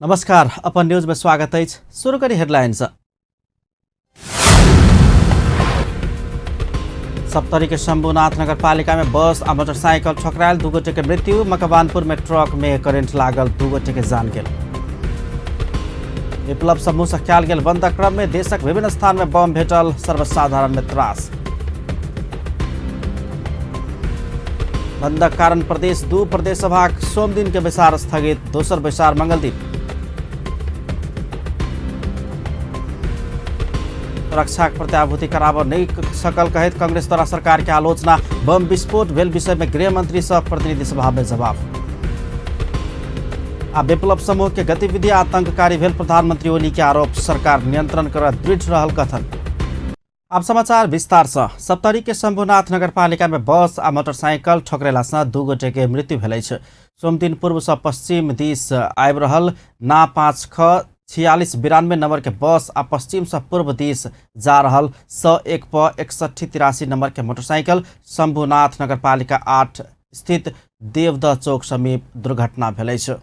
नमस्कार, अपन न्यूज में स्वागत अछि। शुरू करी हेडलाइंस। सप्तरी के शंभुनाथ नगर पालिका में बस आ मोटरसाइकिल ठोकरायल, 2 गोटे के मृत्यु। मकवानपुर में ट्रक में करेंट लागल, 2 गोटे के जान गेल। विप्लव समूह से कयल गेल बंदक क्रम में देशक विभिन्न स्थान में बम भेटल, सर्वसाधारण में त्रास। बंदक कारण प्रदेश 2 प्रदेश सभा सोम दिन के बैसार स्थगित, दोसर बैसार मंगल दिन। सुरक्षा प्रत्याभूति कराबऽ नहीं सकल कहैत कांग्रेस द्वारा सरकार के आलोचना। बम विस्फोट भेल विषय में गृह मंत्री सह प्रतिनिधि सभा में जवाब। आ विप्लव समूह के गतिविधि आतंककारी भेल प्रधानमंत्री ओली के आरोप, सरकार नियंत्रण कर दृढ़ रहल कथन। अब समाचार विस्तार से। सप्तरी के शंभुनाथ नगरपालिका में बस आ मोटरसाइकिल ठोकरेला से 2 गोटे के मृत्यु भेल अछि। सोमदिन पूर्व से पश्चिम दिस आबि रहल ना 5 ख 4692 नंबर के बस आ पश्चिम से पूर्व दिस जा रहल 101 प 6183 नंबर के मोटरसाइकिल शंभुनाथ नगरपालिका 8 स्थित देवदह चौक समीप दुर्घटना भेल अछि।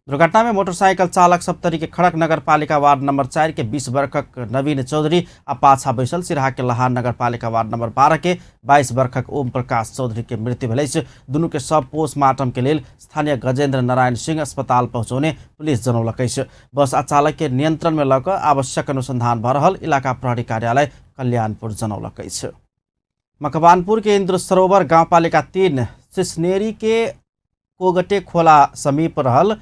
दुर्घटना में मोटरसाइकिल चालक सप्तरी के खड़क नगरपालिका वार्ड नंबर 4 के 20 वर्षक नवीन चौधरी आ पाछा बैसल सिरहा के लहान नगरपालिका वार्ड नंबर 12 के 22 वर्षक ओम प्रकाश चौधरी के मृत्यु भेल अछि। दुनू के शव पोस्टमार्टम के लेल स्थानीय गजेंद्र नारायण सिंह अस्पताल पहुँचौने पुलिस जनौलक अछि। बस आ चालक के नियंत्रण में लऽ कऽ आवश्यक अनुसंधान भऽ रहल इलाका प्रहरी कार्यालय कल्याणपुर जनौलक अछि। मकवानपुर के इंद्र सरोवर गांवपालिका 3 सिसनेरी के कोगटे खोला समीप रहल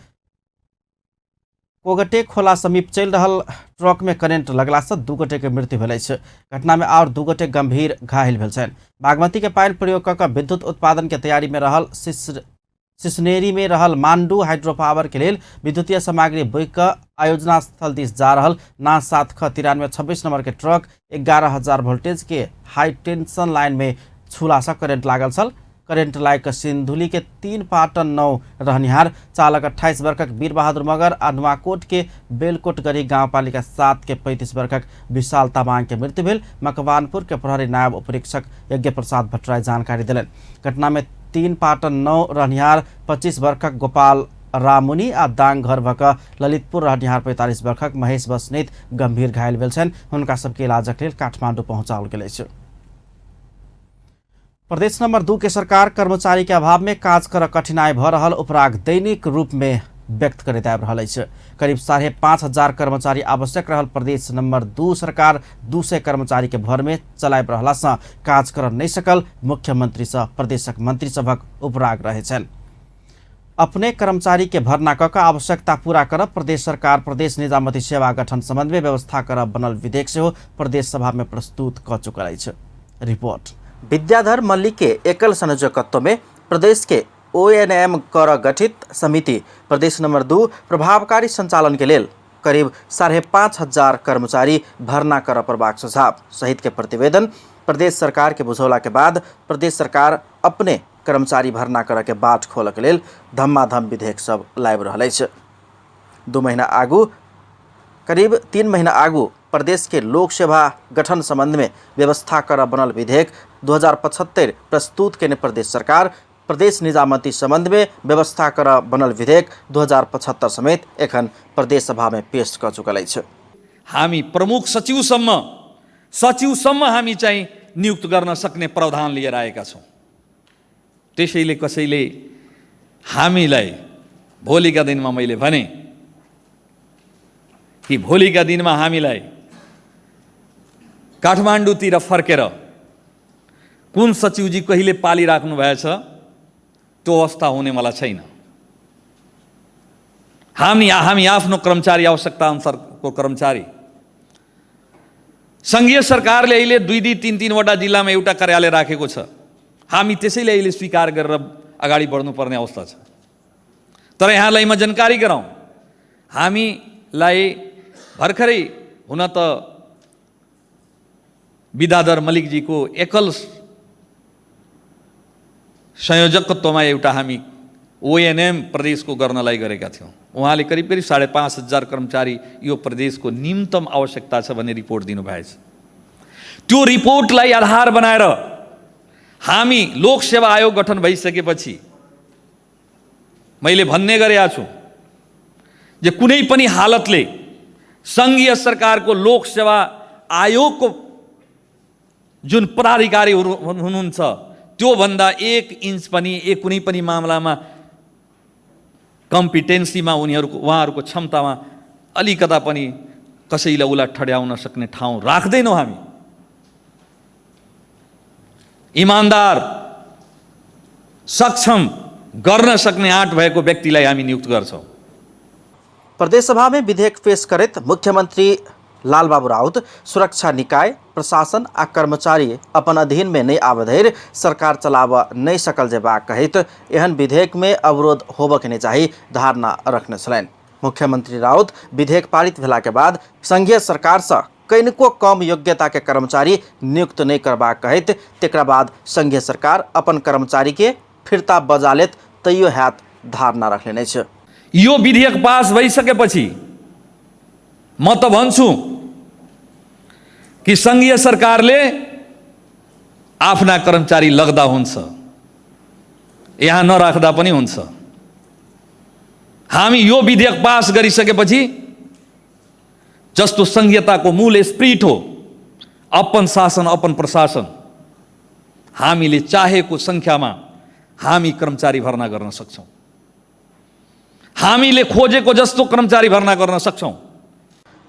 कोगटे खोला समीप चलि रहल ट्रक में करेंट लगला से 2 गोटे के मृत्यु भेल अछि। घटना में और 2 गोटे गंभीर घायल भेल छनि। बागमती के पानि प्रयोग कऽ कऽ विद्युत उत्पादन के तैयारी में रहल सिसनेरी में रहल मांडू हाइड्रो पावर के लेल विद्युतीय सामग्री बोकि कऽ आयोजना स्थल दिस जा रहल ना 7 ख 9326 नंबर के ट्रक 11,000 वोल्टेज के हाई टेंशन लाइन में छूला से करेंट लागल छल। करेंट लागि कऽ सिन्धुली के 3 पाटन 9 रहनिहार चालक 28 वर्षक वीर बहादुर मगर आ नुआकोट के बेलकोटगढ़ी गांवपालिका 7 के 35 वर्षक विशाल तामाङ के मृत्यु भेल। मकवानपुर के प्रहरी नायब उपरीक्षक यज्ञ प्रसाद भट्टराई जानकारी देलनि। घटना में 3 पाटन 9 रहनिहार 25 वर्षक गोपाल रामुनी आ दाङ घर भऽ कऽ ललितपुर रहनिहार 45 वर्षक महेश बस्नेत गंभीर घायल भेल छनि। हुनका सबके इलाजक लेल काठमाडौँ पहुँचाओल गेल अछि। प्रदेश नंबर 2 के सरकार कर्मचारी के अभाव में काज कर कठिनाई भऽ रहल उपराग दैनिक रूप में व्यक्त करैत आबि रहल अछि। करीब 5,500 कर्मचारी आवश्यक रहल प्रदेश नंबर 2 सरकार 200 कर्मचारी के भर में चलाबि रहला सँ काज कर नहीं सकल मुख्यमंत्री सह प्रदेशक मंत्री सभक उपराग रहे छनि। अपने कर्मचारी के भर्ना कऽ कऽ आवश्यकता पूरा करब प्रदेश सरकार प्रदेश निजामती सेवा गठन संबंध में व्यवस्था करब बनल विधेयक सेहो प्रदेश सभा में प्रस्तुत कऽ चुकल अछि। रिपोर्ट। विद्याधर मल्लिक के एकल संयोजकत्व में प्रदेश के ओएनएम कर गठित समिति प्रदेश नंबर 2 प्रभावकारी संचालन के लेल करीब 5,500 कर्मचारी भर्ना कर पड़बाक सुझाव सहित के प्रतिवेदन प्रदेश सरकार के बुझौला के बाद प्रदेश सरकार अपने कर्मचारी भर्ना कर के बाट खोलऽ के लेल धमाधम विधेयक सब लाबि रहल अछि। 2 महीना आगू करीब 3 महीना आगू प्रदेश के लोक सेवा गठन संबंध में व्यवस्था कर बनल विधेयक 2075 प्रस्तुत केने प्रदेश सरकार प्रदेश निजामती संबंध में व्यवस्था कर बनल विधेयक 2075 समेत एखन प्रदेश सभा में पेश कऽ चुकल अछि। हामी प्रमुख सचिवसम्म हामी चाहिँ नियुक्त गर्न सक्ने प्रावधान लिएर आएका छौँ। त्यसैले कसैले हामीलाई भोलिका दिनमा मैले भने कि भोलिका दिनमा हामीलाई काठमाडौँतिर फर्केर कुन सचिवजी कहिले पाली राख्नु भएछ त्यो अवस्था हुनेवाला छैन। हामी आफ्नो कर्मचारी आवश्यकता अनुसारको कर्मचारी सङ्घीय सरकारले अहिले 2-2 3-3 वटा जिल्लामा एउटा कार्यालय राखेको छ। हामी त्यसैले अहिले स्वीकार गरेर अगाडि बढ्नुपर्ने अवस्था छ। तर यहाँलाई म जानकारी गराउँ, हामीलाई भर्खरै हुन त विद्याधर मल्लिकजीको एकल संयोजकत्वमा एउटा हामी ओएनएम प्रदेशको गर्नलाई गरेका थियौँ। उहाँले करिब करिब 5,500 कर्मचारी यो प्रदेशको न्यूनतम आवश्यकता छ भन्ने रिपोर्ट दिनुभएछ। त्यो रिपोर्टलाई आधार बनाएर हामी लोकसेवा आयोग गठन भइसकेपछि मैले भन्ने गरेका छु, जे कुनै पनि हालतले सङ्घीय सरकारको लोक सेवा आयोगको जुन पदाधिकारीहरू हुनुहुन्छ त्योभन्दा एक इन्च पनि एक कुनै पनि मामलामा कम्पिटेन्सीमा उनीहरूको उहाँहरूको क्षमतामा अलिकता पनि कसैलाई उसलाई ठड्याउन सक्ने ठाउँ राख्दैनौँ। हामी इमान्दार, सक्षम, गर्न सक्ने आँट भएको व्यक्तिलाई हामी नियुक्त गर्छौँ। प्रदेशसभा में विधेयक पेश करैत मुख्यमंत्री लालबाबू राउत सुरक्षा निकाय, प्रशासन आ कर्मचारी अपन अधीन में नहि आबय धरि सरकार चलाबऽ नहि सकल जेबाक कहैत एहन विधेयक में अवरोध होबऽ के नहि चाही धारणा रखने छलनि। मुख्यमंत्री राउत विधेयक पारित भेला के बाद संघीय सरकार से कनिको कम योग्यता के कर्मचारी नियुक्त नहि करबाक कहैत तकरा बाद संघीय सरकार अपन कर्मचारी के फिर्ता बजा लेत तैयो हैत धारणा रखने अछि। यो विधेयक पास भइसकेपछि म त भन्छु कि सङ्घीय सरकारले आफ्ना कर्मचारी लग्दा हुन्छ, यहाँ नराख्दा पनि हुन्छ। हामी यो विधेयक पास गरिसकेपछि जस्तो सङ्घीयताको मूल स्पिरिट हो अपन शासन अपन प्रशासन, हामीले चाहेको सङ्ख्यामा हामी कर्मचारी भर्ना गर्न सक्छौँ, हामीले खोजेको जस्तो कर्मचारी भर्ना गर्न सक्छौँ।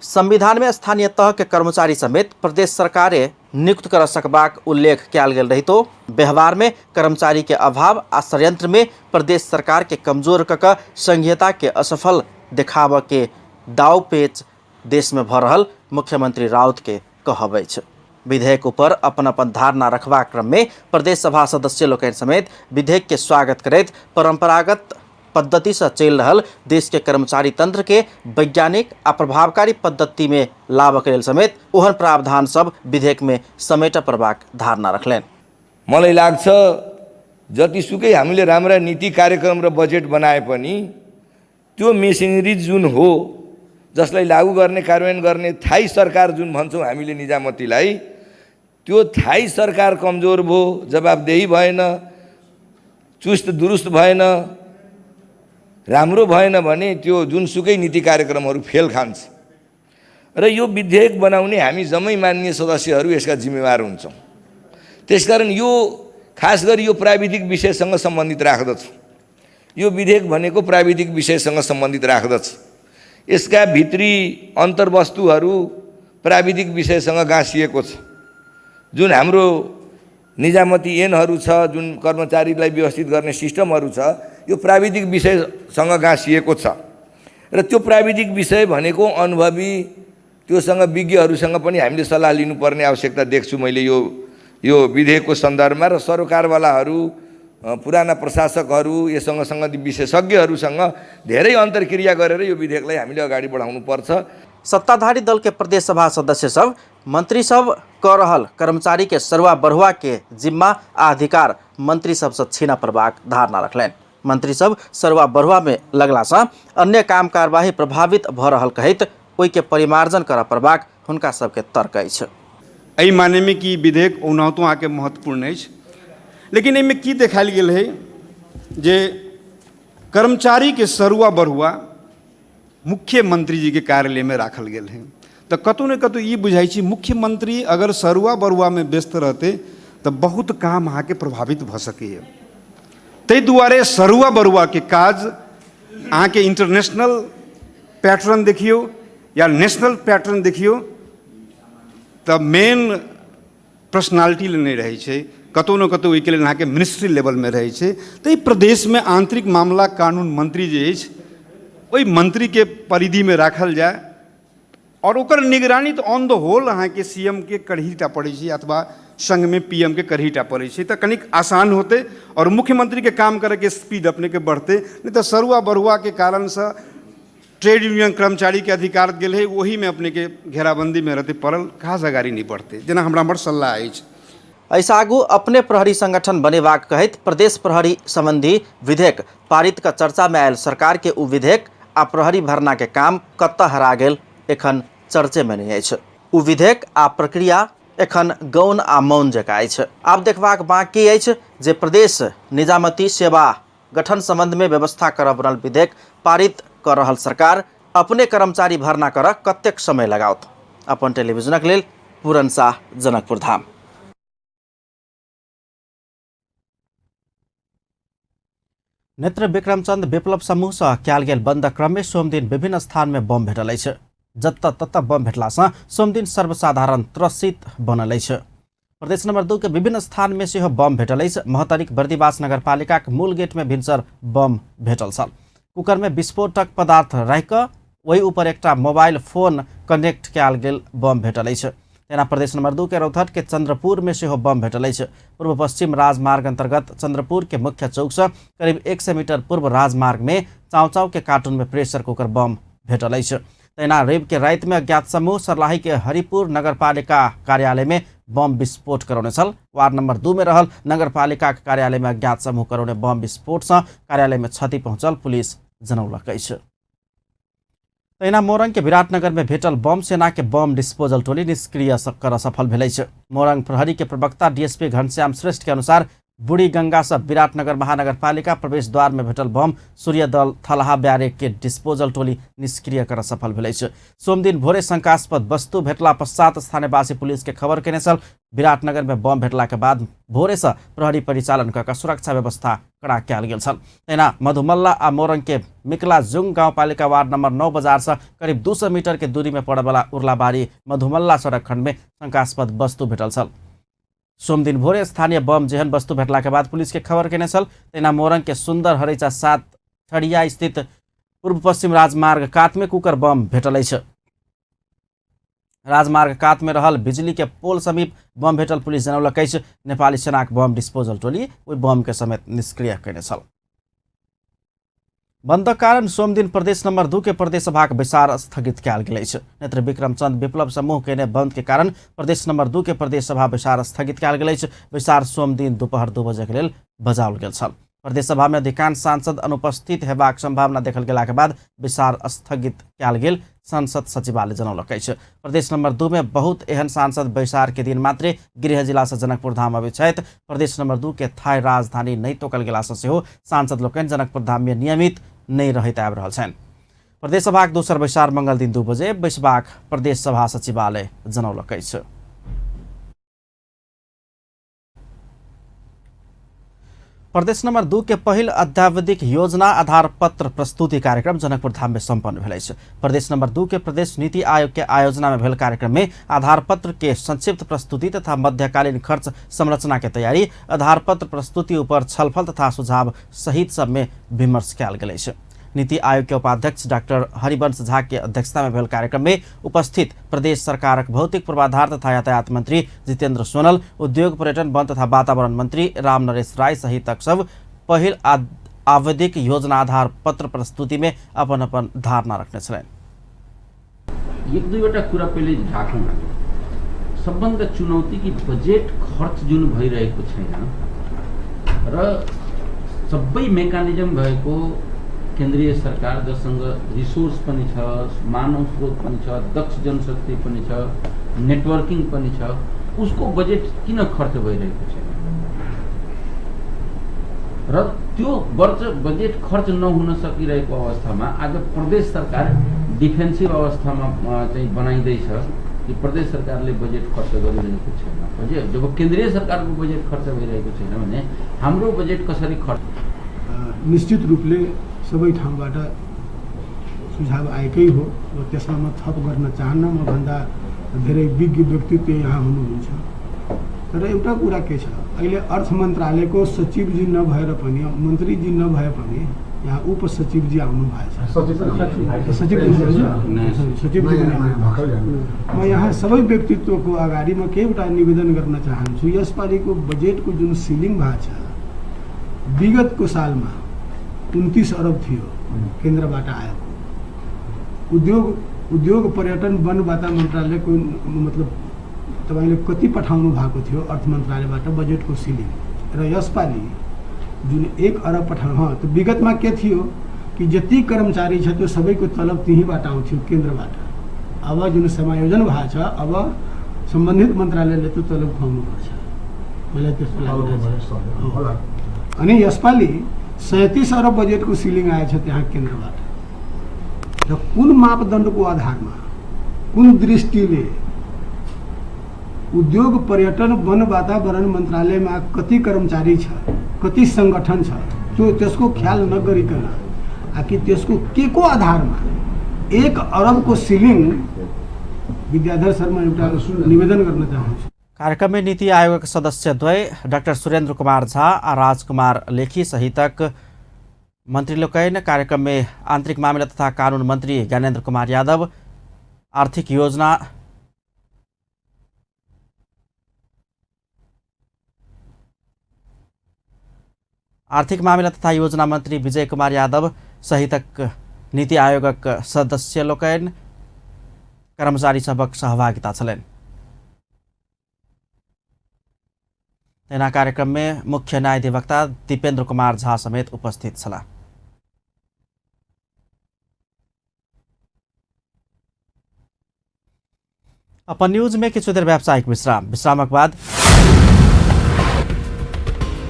संविधान में स्थानीय तह के कर्मचारी समेत प्रदेश सरकारे नियुक्त कर सकबाक उल्लेख कयल गेल रहितो व्यवहार में कर्मचारी के अभाव आ षड्यंत्र में प्रदेश सरकार के कमजोर क क संघीयता के असफल देखाबऽ के दाव पेच देश में भऽ रहल मुख्यमंत्री राउत के कहब अछि। विधेयक ऊपर अपन अपन धारणा रखबाक क्रम में प्रदेश सभा सदस्य लोकनि समेत विधेयक के स्वागत करैत परंपरागत पद्धति से चलि रहल देश के कर्मचारी तंत्र के वैज्ञानिक आ प्रभावकारी पद्धति में लाबऽ लेल समेत ओहन प्रावधान सब विधेयक में समेटऽ पड़बाक धारणा रखलनि। मलाई लाग्छ जतिसुकै हामीले राम्रा नीति कार्यक्रम र बजेट बनाए पनि त्यो मेसिनरी जुन हो जसलाई लागू गर्ने कार्यान्वयन गर्ने थायी सरकार जुन भन्छौँ हामीले निजामतीलाई, त्यो थायी सरकार कमजोर भयो, जवाबदेही भएन, चुस्त दुरुस्त भएन, राम्रो भएन भने त्यो जुनसुकै नीति कार्यक्रमहरू फेल खान्छ। र यो विधेयक बनाउने हामी जम्मै माननीय सदस्यहरू यसका जिम्मेवार हुन्छौँ। त्यसकारण यो खास गरी यो प्राविधिक विषयसँग सम्बन्धित राख्दछ। यो विधेयक भनेको प्राविधिक विषयसँग सम्बन्धित राख्दछ। यसका भित्री अन्तर्वस्तुहरू प्राविधिक विषयसँग गाँसिएको छ। जुन हाम्रो निजामती ऐनहरू छ, जुन कर्मचारीलाई व्यवस्थित गर्ने सिस्टमहरू छ, यो प्राविधिक विषयसँग गाँसिएको छ। र त्यो प्राविधिक विषय भनेको अनुभवी त्योसँग विज्ञहरूसँग पनि हामीले सल्लाह लिनुपर्ने आवश्यकता देख्छु मैले यो यो विधेयकको सन्दर्भमा। र सरोकारवालाहरू, पुराना प्रशासकहरू, यससँग सम्बन्धित विशेषज्ञहरूसँग धेरै अन्तर्क्रिया गरेर यो विधेयकलाई हामीले अगाडि बढाउनुपर्छ। सत्ताधारी दल के प्रदेश सभा सदस्य सब मंत्री सब क रहल कर्मचारी के सरुआ बढ़ुआ के जिम्मा आ अधिकार मंत्री सब से छीन पड़बाक धारणा रखलनि। मंत्री सब सरुआ बढ़ुआ में लगला से अन्य काम कार्यवाही प्रभावित भ रहल कहैत ओहि के परिमार्जन करऽ पड़बाक हुनका सबके तर्क अछि। एहि मानेमे कि विधेयक ओनाहितो अहाँके महत्वपूर्ण अछि, लेकिन एहिमे की देखायल गेल है जे कर्मचारीके सरुआ बढ़ुआ मुख्यमंत्री जी के कार्यालय में राखल गेल है। तो कतौ ने कतौ ई बुझाइ छै मुख्यमंत्री अगर सरुआ बढ़ुआमे व्यस्त रहतै तऽ बहुत काम अहाँके प्रभावित भऽ सकैए। ताहि दुआरे सरुआ बढ़ुआके काज अहाँके इंटरनेशनल पैटर्न देखियौ या नेशनल पैटर्न देखियौ तऽ मेन पर्सनालिटी नहि रहै छै, कतौ ने कतौ ओहिके लेल अहाँके मिनिस्ट्री लेवलमे रहै छै। तऽ एहि प्रदेशमे आन्तरिक मामला कानून मंत्री जे अछि ओहि मंत्रीके परिधिमे राखल जाय और ओकर निगरानी तऽ ऑन the whole अहाँके सी एम के करहीटा पड़ै छै अथवा संगमे पी एम के करहीटा पड़ै छै, तऽ कनिक आसान होतै और मुख्यमंत्रीके काम करैके स्पीड अपनेके बढ़तै। नहि तऽ सरुआ बढ़ुआके कारणसँ ट्रेड यूनियन कर्मचारीके अधिकार गेल है, ओहिमे अपनेके घेराबन्दीमे रहतै पड़ल, काज अगाड़ी नहि बढ़तै, जेना हमरा हमर सल्लाह अछि। एहिसँ आगू अपने प्रहरी संगठन बनेबाक कहैत प्रदेश प्रहरी संबंधी विधेयक पारित क चर्चा में आयल सरकार के उ विधेयक आ प्रहरी भरना के काम कतऽ हरा गेल एखन चर्चे में नहीं अछि। उ विधेयक आ प्रक्रिया एखन गौन आ मौन जकाँ अछि। आब देखबाक बाकी अछि जे प्रदेश निजामती सेवा गठन संबंध में व्यवस्था करऽ बनल विधेयक पारित कर रहल सरकार अपने कर्मचारी भर्ना कर कतेक समय लगाओत। अपन टेलिभिजनक लेल पूरन शाह, जनकपुर धाम। नेत्र विक्रमचंद विप्लव समूह से कयल गेल बंदक क्रम में सोमदिन विभिन्न स्थान में बम भेटल अछि। जतऽ ततऽ बम भेटला से सोमदिन सर्वसाधारण त्रसित बनल अछि। प्रदेश नंबर 2 के विभिन्न स्थान में सेहो बम भेटल अछि। महोत्तरीक बर्दिवास नगरपालिकाक मूल गेट में भिनसर बम भेटल छल। कुकर में विस्फोटक पदार्थ राखि ओहि ऊपर एकटा मोबाइल फोन कनेक्ट कयल गेल बम भेटल अछि। तेना प्रदेश नंबर 2 के रौतहट के चंद्रपुर में सेहो बम भेटल अछि। पूर्व पश्चिम राजमार्ग अंतर्गत चंद्रपुर के मुख्य चौक से करीब 100 मीटर पूर्व राजमार्ग में चाउचाउ के कार्टून में प्रेशर कुकर बम भेटल अछि। तहिना रवि के राति में अज्ञात समूह सर्लाही के हरिपुर नगरपालिका कार्यालय में बम विस्फोट करौने छल। वार्ड नंबर 2 में रहल नगरपालिका कार्यालय में अज्ञात समूह करौने बम विस्फोट से कार्यालय में क्षति पहुंचल पुलिस जनौलक अछि। तहिना मोरंग के विराटनगर में भेटल बम सेना के बम डिस्पोजल टोली निष्क्रिय कर सफल भेल अछि। मोरंग प्रहरी के प्रवक्ता डीएसपी घनश्याम श्रेष्ठ के अनुसार बूढ़ी गंगा से विराटनगर महानगरपालिका प्रवेश द्वार में भेटल बम सूर्यदल थलहा ब्यारेक के डिस्पोजल टोली निष्क्रिय कर सफल भेल अछि। सोमदिन भोरे शंकास्पद वस्तु भेटला पश्चात स्थानीयवासी पुलिस के खबर केने छल। विराटनगर में बम भेटला के बाद भोरे से प्रहरी परिचालन कऽ सुरक्षा व्यवस्था कड़ा कयल गेल छल। तहिना मधुमल्ला आ मोरंग के मिकलाजुङ गाउँपालिका वार्ड नंबर 9 बाजार से करीब 200 मीटर के दूरी में पड़ेवाला उर्लाबारी मधुमल्ला सड़क खंड में शंकास्पद वस्तु भेटल छल। सोमदिन भोरे स्थानीय बम जेहन वस्तु भेटला के बाद पुलिस के खबर केने छल। तहिना मोरंग के सुंदर हरैचा 7 ठड़िया स्थित पूर्व पश्चिम राजमार्ग कात में कुकर बम भेटल अछि। राजमार्ग कात में रहल बिजली के पोल समीप बम भेटल पुलिस जनौलक अछि। नेपाली सेनाक बम डिस्पोजल टोली ओहि बम के समेत निष्क्रिय केने छल। बंदक कारण सोमदिन प्रदेश नंबर 2 के प्रदेश सभाक बैसार स्थगित कयल गेल अछि। नेत्र विक्रमचंद विप्लव समूह केने बंद के कारण प्रदेश नंबर 2 के प्रदेश सभा बैसार स्थगित कयल गेल अछि। बैसार सोमदिन दोपहर 2 बजे के लेल बजाओल गेल छल। प्रदेश सभा में अधिकांश सांसद अनुपस्थित हेबाक संभावना देखल गेला के बाद बैसार स्थगित कयल गेल संसद सचिवालय जनौलक अछि। प्रदेश नंबर 2 में बहुत एहन सांसद बैसार के दिन मात्रे गृह जिला से जनकपुर धाम अबैत छथि। प्रदेश नंबर 2 के थाई राजधानी नहि तोकल गेला से सेहो सांसद लोकनि जनकपुर धाम में नियमित नहि रहैत आबि रहल छनि। प्रदेश सभाक दोसर बैसार मंगल दिन 2 बजे बैसबाक प्रदेश सभा सचिवालय जनौलक अछि। प्रदेश नंबर 2 के पहिल अद्यावधिक योजना आधार पत्र प्रस्तुति कार्यक्रम जनकपुर धाम में सम्पन्न भेल अछि। प्रदेश नंबर 2 के प्रदेश नीति आयोग के आयोजना में भेल कार्यक्रम में आधार पत्र के संक्षिप्त प्रस्तुति तथा मध्यकालीन खर्च संरचना के तैयारी, आधार पत्र प्रस्तुति ऊपर छलफल तथा सुझाव सहित सब में विमर्श कयल गेल अछि। नीति आयोग के उपाध्यक्ष डॉक्टर हरिवंश झा के अध्यक्षता में भेल कार्यक्रम में उपस्थित प्रदेश सरकारक भौतिक पूर्वाधार तथा यातायात मंत्री जितेंद्र सोनल, उद्योग पर्यटन वन तथा वातावरण मंत्री राम नरेश राय सहितक सब पहिल आवधिक योजना आधार पत्र प्रस्तुति में अपन अपन धारणा रखने छलनि। एक दुईवटा कुरा पहिले राखौँ। सबभन्दा चुनौती कि बजेट खर्च जुन भइरहेको छैन र सबै मेकानिजम भएको केन्द्रीय सरकार जससँग रिसोर्स पनि छ, मानव स्रोत पनि छ, दक्ष जनशक्ति पनि छ, नेटवर्किङ पनि छ, उसको बजेट किन खर्च भइरहेको छैन र त्यो बजेट खर्च नहुन सकिरहेको अवस्थामा आज प्रदेश सरकार डिफेन्सिभ अवस्थामा चाहिँ बनाइँदैछ कि प्रदेश सरकारले बजेट खर्च गरिरहेको छैन। जब केन्द्रीय सरकारको बजेट खर्च भइरहेको छैन भने हाम्रो बजेट कसरी खर्च? निश्चित रूपले सबै ठाउँबाट सुझाव आएकै हो र त्यसमा म थप गर्न चाहन्न। म भन्दा धेरै विज्ञ व्यक्तित्व यहाँ हुनुहुन्छ। तर एउटा कुरा के छ, अहिले अर्थ मन्त्रालयको सचिवजी नभएर पनि, मन्त्रीजी नभए पनि यहाँ उपसचिवजी आउनु भएको छ। सचिव म यहाँ सबै व्यक्तित्वको अगाडि म के एउटा निवेदन गर्न चाहन्छु, यसपालिको बजेटको जुन सिलिङ भएको छ, विगतको सालमा 29 अरब थियो केन्द्रबाट आएको। उद्योग पर्यटन वन वातावरण मन्त्रालयको मतलब तपाईँले कति पठाउनु भएको थियो अर्थ मन्त्रालयबाट बजेटको सिलिङ, र यसपालि जुन 1 अरब पठाउनु, त्यो विगतमा के थियो कि जति कर्मचारी छ त्यो सबैको तलब त्यहीँबाट आउँथ्यो केन्द्रबाट। अब जुन समायोजन भएको छ, अब सम्बन्धित मन्त्रालयले त्यो तलब खुवाउनुपर्छ, मलाई त्यस्तो लाग्छ। अनि यसपालि 37 अरब बजेटको सिलिङ आएछ त्यहाँ केन्द्रबाट। र कुन मापदण्डको आधारमा, कुन दृष्टिले उद्योग पर्यटन वन वातावरण मन्त्रालयमा कति कर्मचारी छ, कति सङ्गठन छ, त्यो त्यसको ख्याल नगरिकन आकि त्यसको के को आधारमा 1 अरबको सिलिङ? विद्याधर शर्मा एउटा निवेदन गर्न चाहन्छु। कार्यक्रम में नीति आयोगक सदस्य द्वय डाक्टर सुरेंद्र कुमार झा आ राजकुमार लेखी सहितक मंत्री लोकनि कार्यक्रम में आंतरिक मामिला तथा कानून मंत्री ज्ञानेन्द्र कुमार यादव, आर्थिक योजना आर्थिक मामिला तथा योजना मंत्री विजय कुमार यादव सहितक नीति आयोगक सदस्य लोकनि कर्मचारी सभक सहभागिता छलनि। तहिना कार्यक्रम में मुख्य न्यायाधिवक्ता दीपेंद्र कुमार झा समेत उपस्थित छलाह। अपन न्यूज में किछु देर व्यावसायिक विश्राम, विश्रामक बाद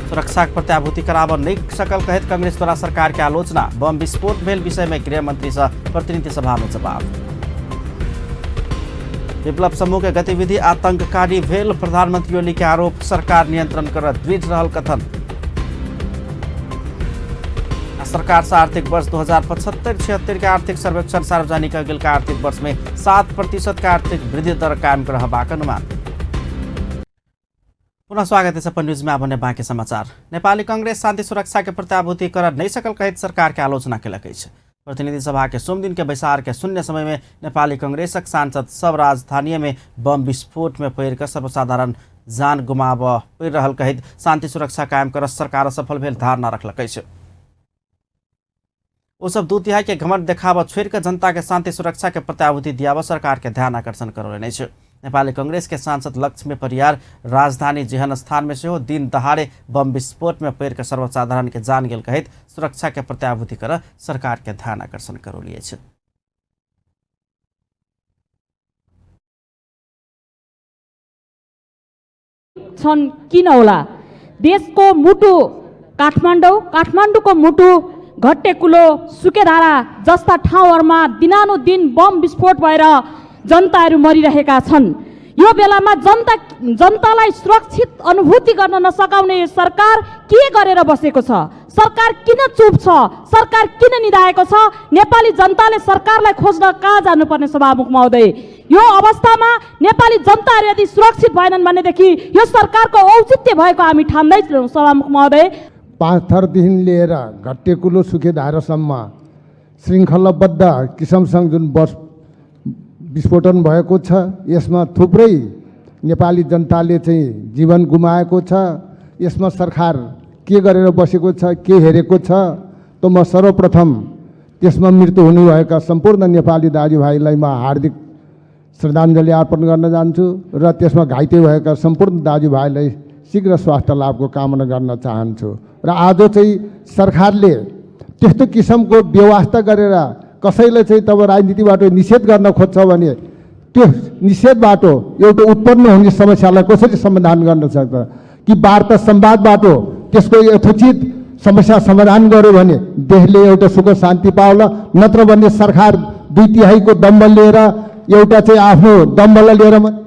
सुरक्षाक प्रत्याभूति कराब नहि सकल कहैत कांग्रेस द्वारा सरकार के आलोचना, बम विस्फोट भेल विषय में गृह मंत्री से प्रतिनिधि सभा में जवाब। विप्लव समूह के गतिविधि आतंककारी भेल प्रधानमंत्री ओली के आरोप, सरकार नियंत्रण कर दृढ़ रहल कथन। सरकार से आर्थिक वर्ष 2075-76 के आर्थिक सर्वेक्षण सार्वजनिक अगिलका आर्थिक वर्ष में 7% के आर्थिक वृद्धि दर कायम रहबाक अनुमान। पुनः स्वागत है अपन न्यूज में। आब बाँकी समाचार। नेपाली कांग्रेस शांति सुरक्षा के प्रत्याभूति कर नहीं सकल कहैत सरकार के आलोचना केलक अछि। प्रतिनिधि सभा के सोमदिन के बैसार के शून्य समय में नेपाली कांग्रेसक सांसद सब राजधानी में बम विस्फोट में पड़ि कऽ सर्वसाधारण जान गुमाबऽ पड़ि रहल कहैत शांति सुरक्षा कायम कर सरकार असफल भेल धारणा रखलक अछि। ओ सब 2/3 के घमंड देखाबऽ छोड़ि कऽ जनता के शांति सुरक्षा के प्रत्याभूति दियाबऽ सरकार के ध्यान आकर्षण करौलनि अछि। नेपाली कांग्रेस के सांसद लक्ष्मी परियार राजधानी जेहन स्थान में सेहो दिन दहाड़े बम विस्फोट में पड़ि कऽ सर्वसाधारण के जान गेल कहैत सुरक्षा के प्रत्याभूति कर सरकार के ध्यान आकर्षण करौली अछि। छन् किन होला? देशको मुटु काठमाडौँ, काठमाडौँको मुटु घट्टेकुलो, सुकेधारा जस्ता ठाउँहरूमा दिनानुदिन बम विस्फोट भएर जनताहरू मरिरहेका छन्। यो बेलामा जनतालाई सुरक्षित अनुभूति गर्न नसकाउने सरकार के गरेर बसेको छ? सरकार किन चुप छ? सरकार किन निधाएको छ? नेपाली जनताले सरकारलाई खोज्न कहाँ जानुपर्ने सभामुख महोदय? यो अवस्थामा नेपाली जनताहरू यदि सुरक्षित भएनन् भनेदेखि यो सरकारको औचित्य भएको हामी ठान्दैछौँ सभामुख महोदय। 5 थरदेखि लिएर घट्टेकुलो सुकेधारासम्म श्रृङ्खलाबद्ध किसिमसँग जुन बस विस्फोटन भएको छ, यसमा थुप्रै नेपाली जनताले चाहिँ जीवन गुमाएको छ। यसमा सरकार के गरेर बसेको छ, के हेरेको छ? त म सर्वप्रथम त्यसमा मृत्यु हुनुभएका सम्पूर्ण नेपाली दाजुभाइलाई म हार्दिक श्रद्धाञ्जली अर्पण गर्न चाहन्छु र त्यसमा घाइते भएका सम्पूर्ण दाजुभाइलाई शीघ्र स्वास्थ्य लाभको कामना गर्न चाहन्छु। र आज चाहिँ सरकारले त्यस्तो किसिमको व्यवस्था गरेर कसैले चाहिँ तब राजनीतिबाट निषेध गर्न खोज्छ भने त्यो निषेधबाट एउटा उत्पन्न हुने समस्यालाई कसरी समाधान गर्न सक्छ? कि वार्ता संवादबाट त्यसको यथोचित समस्या समाधान गर्यो भने देशले एउटा सुख शान्ति पाउला, नत्र भने सरकार 2/3 दम्ब लिएर एउटा चाहिँ आफ्नो दम्बलाई लिएर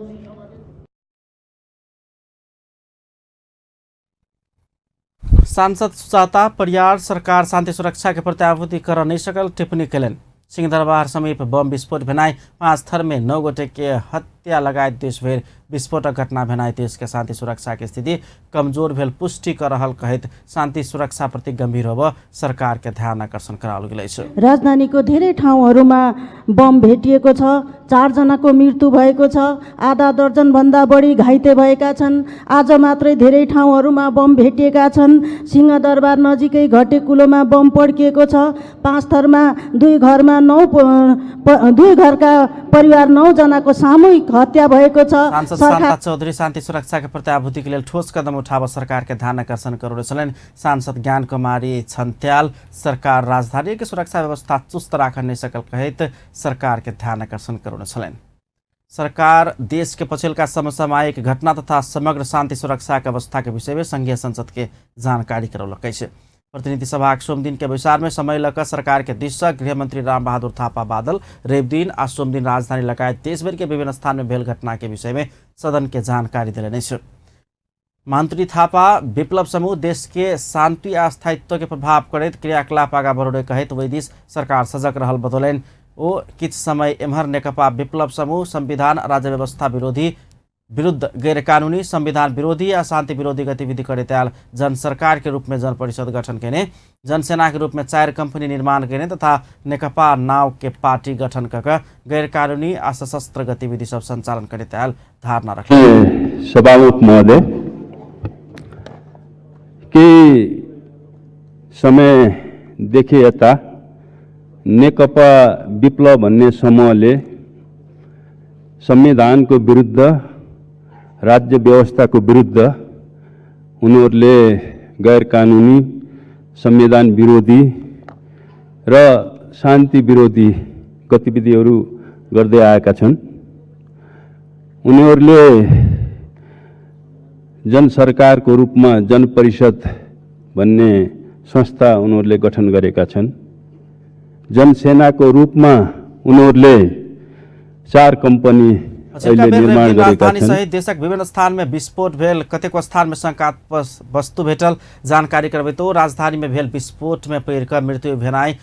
सांसद सुजाता परियार सरकार शान्ति सुरक्षा के प्रत्याभूति कर नहीं सकल टिप्पणी केलनि। सिंहदरबार समीप बम विस्फोट भेनाई 5 थर में 9 गोटे के हत्या लगायत देशभरि विस्फोटक घटना भेनाई देश के शान्ति सुरक्षा के स्थिति कमजोर भेल पुष्टि कर रहल कहैत शान्ति सुरक्षा प्रति गंभीर होब सरकार के ध्यान आकर्षण कराओल गेल अछि। राजधानीको धेरै ठाउँहरूमा बम भेटिएको छ, 4 जनाको मृत्यु भएको छ, आधा दर्जन भन्दा बढी घाइते भएका छन्। आज मात्रै धेरै ठाउँहरूमा बम भेटिएका छन्। सिंहदरबार नजिकै घटेकुलोमा बम पड्किएको छ। 5 थरमा 2 घरमा 2 घरका परिवार 9 जनाको सामूहिक हत्या भएको छ। सांसद शान्ता चौधरी शान्ति सुरक्षा के प्रत्याभूति के लेल ठोस कदम उठाब सरकार के ध्यान आकर्षण करौने छलनि। सांसद ज्ञान कुमारी छन्त्याल सरकार राजधानी के सुरक्षा व्यवस्था चुस्त राखन नहि सकल कहैत सरकार के ध्यान आकर्षण करौने छलनि। सरकार देश के पछिल्का समसामयिक घटना तथा समग्र शान्ति सुरक्षा के अवस्था के विषय में संघीय संसद के जानकारी करौलक अछि। प्रतिनिधि सभाक सोमदिन के बैसार में समय लऽ कऽ सरकार के दिस सँ गृहमंत्री रामबहादुर थापा बादल रविदिन आ सोमदिन राजधानी लगायत देशभर के विभिन्न स्थान में भेल घटना के विषय में सदन के जानकारी देलनि अछि। मंत्री थापा विप्लव समूह देश के शांति आ स्थायित्व के प्रभाव करैत क्रियाकलाप आगा बढ़ौने कहैत ओहि दिस सरकार सजग रहल बतौलनि। ओ किछु समय एम्हर नेकपा विप्लव समूह संविधान राज्य व्यवस्था विरोधी विरुद्ध गैरकानूनी संविधान विरोधी आ शांति विरोधी गतिविधि करैत आयल जन सरकार के रूप में जनपरिषद गठन केने, जनसेना के रूप में 4 कंपनी निर्माण केने तथा नेकपा नाव के पार्टी गठन कऽ कऽ गैरकानूनी आ सशस्त्र गतिविधि सब संचालन करैत आयल धारणा रखलनि। सभामुख महोदय, केही समयदेखि यता नेकपा विप्लव भन्ने समूहले संविधानको विरुद्ध, राज्य व्यवस्थाको विरुद्ध उनीहरूले गैरकानुनी, संविधान विरोधी र शान्ति विरोधी गतिविधिहरू गर्दै आएका छन्। उनीहरूले जनसरकारको रूपमा जनपरिषद भन्ने संस्था उनीहरूले गठन गरेका छन्। जनसेनाको रूपमा उनीहरूले 4 कम्पनी निर्माण राजधानी सहित देशक विभिन्न स्थान में विस्फोट भेल, कतेको स्थान में शंकास्पद वस्तु भेटल जानकारी करबैत राजधानी में भेल विस्फोट में पड़ि कऽ मृत्यु भेनाइ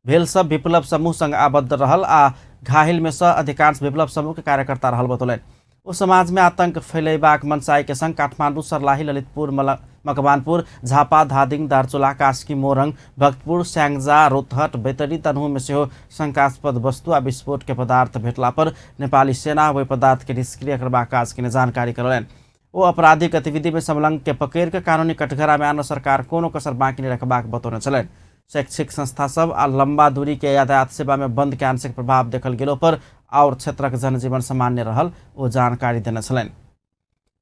भेल सब विप्लव समूह संग आबद्ध रहल आ घाहिल में सँ अधिकांश विप्लव समूह के कार्यकर्ता रहल बतौलनि। ओ समाज में आतंक फैलेबाक मनसाय के संग काठमांडू, सर्लाही, ललितपुर, मकवानपुर, झापा, धादिङ, दार्चुला, कास्की, मोरङ, भक्तपुर, स्याङ्जा, रोतहट, बैतडी, तनहुँ में सेहो शंकास्पद वस्तु आ विस्फोट के पदार्थ भेटला पर नेपाली सेना ओहि पदार्थ के निष्क्रिय करबाक काज केने जानकारी करौलनि। ओ आपराधिक गतिविधि में संलग्न के पकड़ि कऽ कानूनी कटघरा में आन सरकार कोनो कसर बाँकी नहि रखबाक बतौने छलनि। शैक्षिक संस्था सब आ लंबा दूरी के यातायात सेवा में बंद के आंशिक प्रभाव देखल गेलो पर और क्षेत्रक जनजीवन सामान्य रहल ओ जानकारी देने छलनि।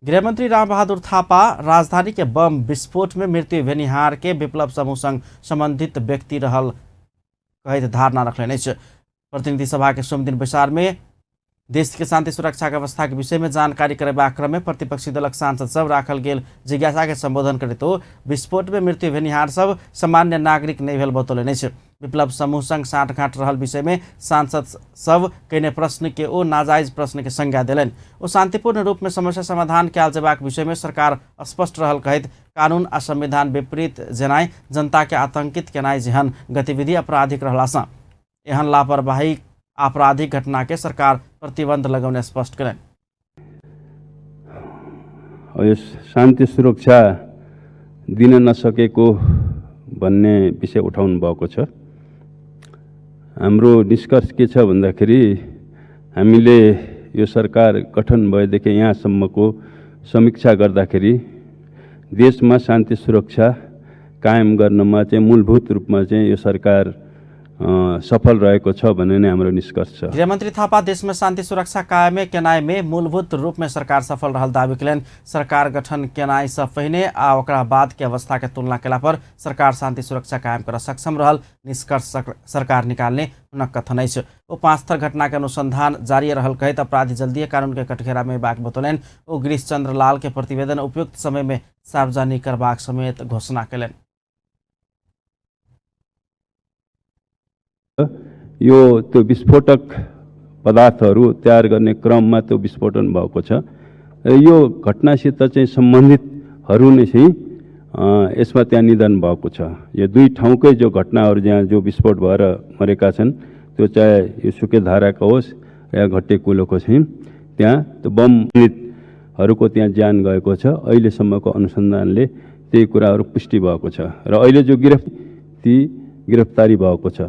गृहमंत्री रामबहादुर थापा राजधानी के बम विस्फोट में मृत्यु भेनिहार के विप्लव समूह संग संबंधित व्यक्ति रहल कहैत धारणा रखलनि अछि। प्रतिनिधि सभा के सोमदिन बैसार में देश के शांति सुरक्षा के अवस्था के विषय में जानकारी करेबाक क्रम में प्रतिपक्षी दलक सांसद सब राखल गेल जिज्ञासा के संबोधन करैत ओ विस्फोट में मृत्यु भेनिहार सब सामान्य नागरिक नहि भेल बतौलनि अछि। विप्लव समूह संग साँठगाँठ रहल विषय में सांसद सब कयने प्रश्न के ओ नाजायज प्रश्न के संज्ञा देलनि। ओ शांतिपूर्ण रूप में समस्या समाधान कयल जेबाक विषय में सरकार स्पष्ट रहल कहैत कानून आ संविधान विपरीत जेनाइ, जनता के आतंकित केनाइ जेहन गतिविधि आपराधिक रहलासँ एहन लापरवाही आपराधिक घटना के सरकार प्रतिबंध लगौने स्पष्ट कयलनि। यो शान्ति सुरक्षा दिन नसकेको भन्ने विषय उठाउनु भएको छ। हाम्रो निष्कर्ष के छ भन्दाखेरि हामीले यो सरकार गठन भएदेखि यहाँसम्मको समीक्षा गर्दाखेरि देशमा शान्ति सुरक्षा कायम गर्नमा चाहिँ मूलभूत रूपमा चाहिँ यो सरकार सफल रहेको छ भन्ने नै हाम्रो निष्कर्ष छ। गृहमन्त्री थापा देशमा शान्ति सुरक्षा कायमे केनाइमे मूलभूत रूपमे सरकार सफल रहल दावी कयलनि। सरकार गठन केनाइ सँ पहिने आ ओकरा बाद के अवस्था के तुलना केला पर सरकार शान्ति सुरक्षा कायम कर सक्षम रहल निष्कर्ष सरकार निकाल्ने हुनक कथन अछि। ओ 5 थर घटना के अनुसंधान जारी रहल कहैत अपराधी जल्दीए कानून के कटघरा में अयबाक बतौलनि। ओ गिरीश चंद्र लाल के प्रतिवेदन उपयुक्त समय में सार्वजनिक करबाक समेत घोषणा कयलनि। यो त्यो विस्फोटक पदार्थहरू तयार गर्ने क्रममा त्यो विस्फोटन भएको छ। यो घटनासित चाहिँ सम्बन्धितहरू नै चाहिँ यसमा त्यहाँ निधन भएको छ। यो दुई ठाउँकै जो घटनाहरू जहाँ जो विस्फोट भएर मरेका छन् त्यो चाहे यो सुकेधाराको होस् या घट्टेकुलोको चाहिँ त्यहाँ त्यो बम पीडितहरूको त्यहाँ ज्यान गएको छ। अहिलेसम्मको अनुसन्धानले त्यही कुराहरू पुष्टि भएको छ र अहिले जो ती गिरफ्तारी भएको छ।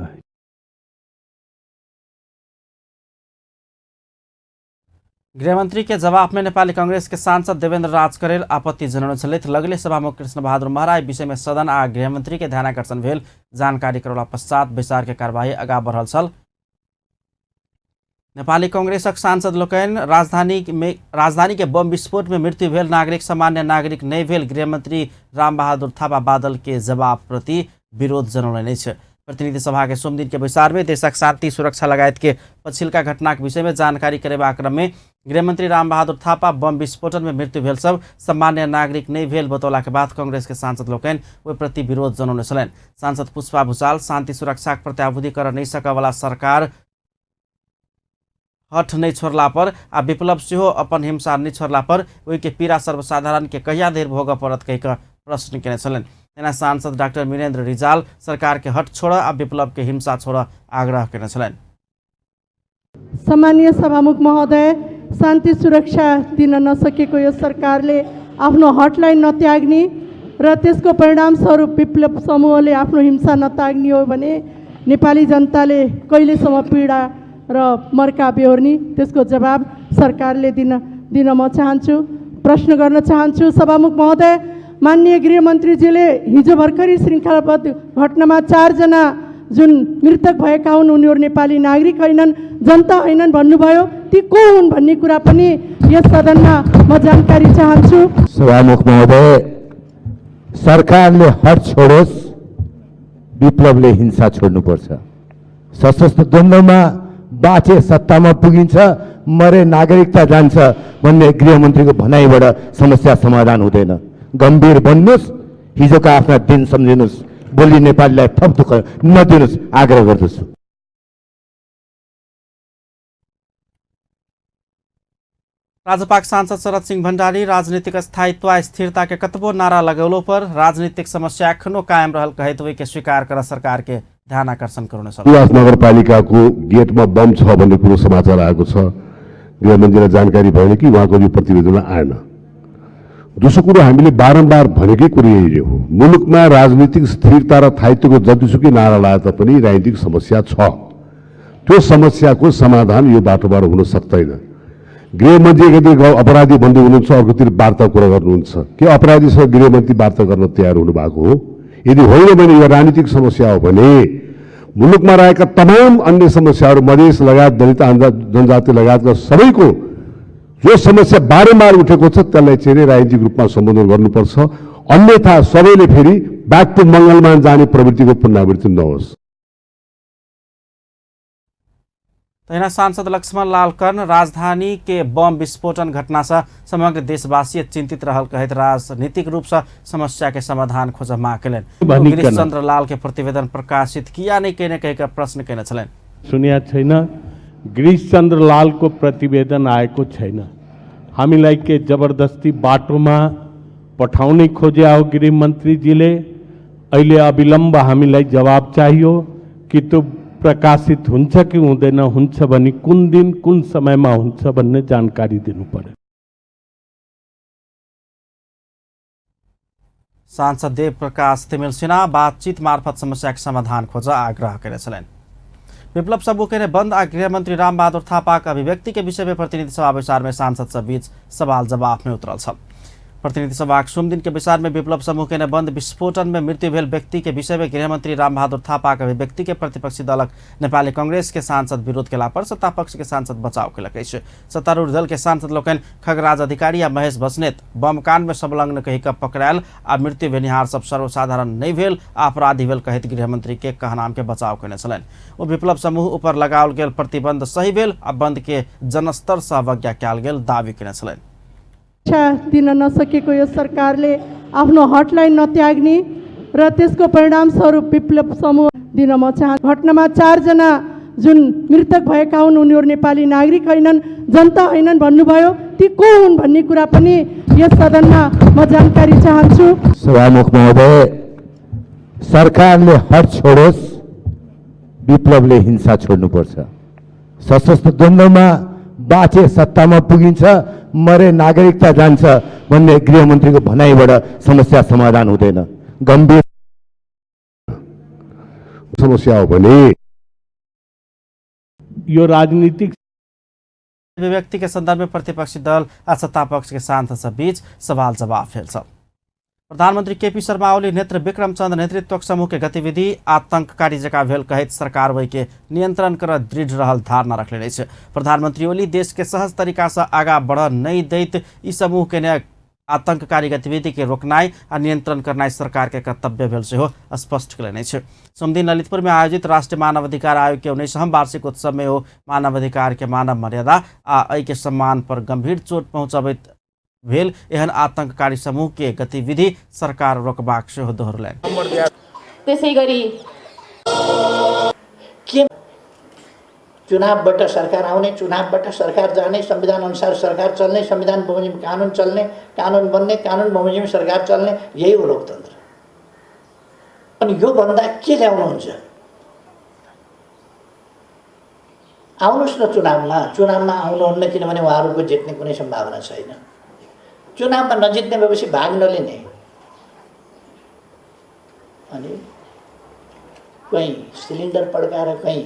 गृहमंत्री के जवाब में नेपाली कांग्रेस के सांसद देवेंद्र राज करेल आपत्ति जनौने छलथि। लगले सभामुख कृष्ण बहादुर महरा एहि विषय में सदन आ गृहमंत्री के ध्यानाकर्षण भेल जानकारी करौला पश्चात बैसार के कार्यवाही आगा बढ़ल छल। नेपाली कांग्रेसक सांसद लोकनि राजधानी के बम विस्फोट में मृत्यु भेल नागरिक सामान्य नागरिक नहि भेल गृहमंत्री रामबहादुर थापा बादल के जवाब प्रति विरोध जनौलनि अछि। प्रतिनिधि सभा के सोमदिन के बैसार में देशक शांति सुरक्षा लगायत के पछिल्का घटनाक विषय में जानकारी करेबाक क्रम में गृहमंत्री रामबहादुर थापा बम विस्फोटन में मृत्यु भेल सब सामान्य नागरिक नहीं भेल बतौला के बाद कांग्रेस के सांसद लोकनि ओहि प्रति विरोध जनौने छलनि। सांसद पुष्पा भूषाल शांति सुरक्षाक प्रत्याभूति कर नहीं सकयवला सरकार हठ नहीं छोड़ला पर आ विप्लव सेहो अपन हिंसा नहीं छोड़ला पर ओहिके पीड़ा सर्वसाधारण के कहिया धरि भोगऽ पड़त कहि कऽ प्रश्न केने छलनि। तेना सांसद डाक्टर वीरेंद्र रिजाल सरकार के हठ छोड़ आ विप्लव के हिंसा छोड़ आग्रह केने छलनि। सामान्य सभामुख महोदय, शान्ति सुरक्षा दिन नसकेको यो सरकारले आफ्नो हटलाई नत्याग्ने र त्यसको परिणामस्वरूप विप्लव समूहले आफ्नो हिंसा नत्याग्ने हो भने नेपाली जनताले कहिलेसम्म पीडा र मर्का बेहोर्ने, त्यसको जवाब सरकारले दिन दिन म चाहन्छु, प्रश्न गर्न चाहन्छु। सभामुख महोदय, माननीय गृहमन्त्रीजीले हिजो भर्खरै श्रृङ्खलाबद्ध घटनामा 4 जना जुन मृतक भएका हुन् उनीहरू नेपाली नागरिक होइनन्, जनता होइनन् भन्नुभयो, ती को हुन् भन्ने कुरा पनि यस सदनमा म जानकारी चाहन्छु। सभामुख महोदय, सरकारले हट छोडोस्, विप्लवले हिंसा छोड्नुपर्छ। सशस्त्र द्वन्द्वमा बाँचे सत्तामा पुगिन्छ, मरे नागरिकता जान्छ भन्ने गृहमन्त्रीको भनाइबाट समस्या समाधान हुँदैन। गम्भीर बन्नुहोस्, हिजोका आफ्ना दिन सम्झिनुहोस्, भोलि नेपालीलाई थप दुःख नदिनुहोस्, आग्रह गर्दछु। राजपाक सांसद शरद सिंह भण्डारी राजनीतिक स्थायित्व आ स्थिरता के कतबो नारा लगौलो पर राजनीतिक समस्या एखनो कायम रहल कहैत ओहि के स्वीकार कर सरकार के ध्यान आकर्षण करने छल। सुवास नगरपालिकाको गेटमा बम छ भन्ने कुरो समाचार आएको छ। गृहमन्त्रीलाई जानकारी भएन कि उहाँको यो प्रतिवेदनमा आएन। दोस्रो कुरो हामीले बारम्बार भनेकै कुरो यही हो, मुलुकमा राजनीतिक स्थिरता र स्थायित्वको जतिसुकै नारा लाए तापनि राजनीतिक समस्या छ। त्यो समस्याको समाधान यो बाटोबाट हुन सक्दैन। गृहमन्त्री एकातिर अपराधी भन्दै हुनुहुन्छ, अर्कोतिर वार्ता कुरा गर्नुहुन्छ। के अपराधीसँग गृहमन्त्री वार्ता गर्न तयार हुनुभएको हो? यदि होइन भने यो राजनीतिक समस्या हो भने मुलुकमा रहेका तमाम अन्य समस्याहरू, मधेस लगायत दलित जनजाति लगायतका सबैको जो समस्या बारम्बार उठेको छ त्यसलाई चाहिँ राजनीतिक रूपमा सम्बोधन गर्नुपर्छ। अन्यथा सबैले फेरि ब्याक टु मङ्गलमान जाने प्रवृत्तिको पुनरावृत्ति नहोस्। तहिना सांसद लक्ष्मण लाल कर्ण राजधानी के बम विस्फोटन घटना से समग्र देशवासी चिंतित रहल कहैत राजनीतिक रूप से समस्या के समाधान खोज माग केलनि। गिरीश चंद्र लाल के प्रतिवेदन प्रकाशित किया नहीं केने कहि के प्रश्न केने छलनि। सुनिया छैन, गिरीश चंद्र लाल को प्रतिवेदन आएको छैन। हामीलाई के जबरदस्ती बाटोमा पठाउने खोज्या हो गृहमन्त्रीजीले। अहिले अविलम्ब हामीलाई जवाब चाहियो कि त्यो प्रकाशित हुन्छ कि हुँदैन, हुन्छ भने कुन दिन कुन समयमा हुन्छ भन्ने जानकारी दिनु पर्यो। सांसद देव प्रकाश तिमिल सिन्हा बातचीत मार्फत समस्याको समाधान खोज आग्रह केने छलनि। विप्लव समूह बंद आ गृहमंत्री रामबहादुर थापाक अभिव्यक्ति के विषय में प्रतिनिधि सभा बैसार में सांसद सब बीच सवाल जवाब में उतरल छल। प्रतिनिधि सभा सोमदिन के बैसार में विप्लव समूह के बंद विस्फोटन में मृत्यु भेल व्यक्ति के विषय में गृहमंत्री रामबहादुर थापा के अभिव्यक्ति के प्रतिपक्षी दलक नेपाली कांग्रेस के सांसद विरोध केला पर सत्तापक्ष के सांसद बचाव केलक अछि। सत्तारूढ़ दल के सांसद लोकनि खगराज अधिकारी आ महेश बस्नेत बमकांड में संलग्न कहि कऽ पकड़ायल आ मृत्यु भेनिहार सब सर्वसाधारण नहि भेल आ अपराधी भेल कहैत गृहमंत्री के कहनाम के बचाव केने छलनि। ओ विप्लव समूह ऊपर लगाओल गेल प्रतिबंध सही भेल आ बंद के जनस्तर सँ अवज्ञा कयल गेल दावी केने छलनि। दिन नसकेको यो सरकारले आफ्नो हटलाई नत्याग्ने र त्यसको परिणामस्वरूप विप्लव समूह दिन म चाहन्छु। घटनामा 4 जना जुन मृतक भएका हुन् उनीहरू नेपाली नागरिक होइनन्, जनता होइनन् भन्नुभयो, ती को हुन् भन्ने कुरा पनि यस सदनमा म जानकारी चाहन्छु। सभामुख महोदय, सरकारले हट छोडोस्, विप्लवले हिंसा छोड्नुपर्छ। सशस्त्र द्वन्द्वमा बाँचे सत्तामा पुगिन्छ, मरे नागरिकता जान्छ भन्ने गृहमन्त्रीको भनाइबाट समस्या समाधान हुँदैन। गम्भीर समस्या हो भने यो राजनीतिक अभिव्यक्ति के संदर्भ में प्रतिपक्षी दल आ सत्तापक्ष के सांसद बीच सवाल जवाब फेल छ। प्रधानमंत्री केपी शर्मा ओली नेत्र विक्रम चंद नेतृत्व समूह के गतिविधि आतंककारी जका भेल कहैत सरकार वही के नियंत्रण कर दृढ़ रहल धारणा रखले अछि। प्रधानमंत्री ओली देश के सहज तरीका से आगा बढ़ नहीं दैत ई समूह के आतंककारी गतिविधि के रोकनाई आ नियंत्रण करनाई सरकार के कर्तव्य भेल सेहो स्पष्ट कयलनि अछि। सोमदिन ललितपुर में आयोजित राष्ट्रीय मानवाधिकार आयोग के 19वां वार्षिक उत्सव में ओ मानवाधिकार के मानव मर्यादा आ एहि के सम्मान पर गंभीर चोट पहुंचबैत भेल एहन आतंककारी समूह के गतिविधि सरकार रोकबाक सेहो दोहरलनि। त्यसैगरी के चुनावबाट सरकार आउने, चुनावबाट सरकार जाने, संविधान अनुसार सरकार चल्ने, संविधान बमोजिम कानुन चल्ने, कानुन बन्ने, कानुन बमोजिम सरकार चल्ने, यही हो लोकतन्त्र। अनि यो भन्दा के ल्याउनुहुन्छ? आउनुहोस् न चुनावमा। चुनावमा आउनुहुन्न किनभने उहाँहरूको जित्ने कुनै सम्भावना छैन। चुनावमा नजित्ने भएपछि भाग नलिने, अनि कहीँ सिलिन्डर पड्काएर, कहीँ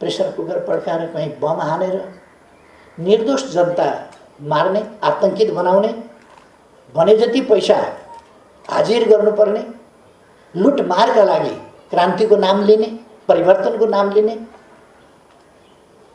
प्रेसर कुकर पड्काएर, कहीँ बम हानेर निर्दोष जनता मार्ने, आतंकित बनाउने, भने जति पैसा हाजिर गर्नुपर्ने, लुटमारका लागि क्रान्तिको नाम लिने, परिवर्तनको नाम लिने।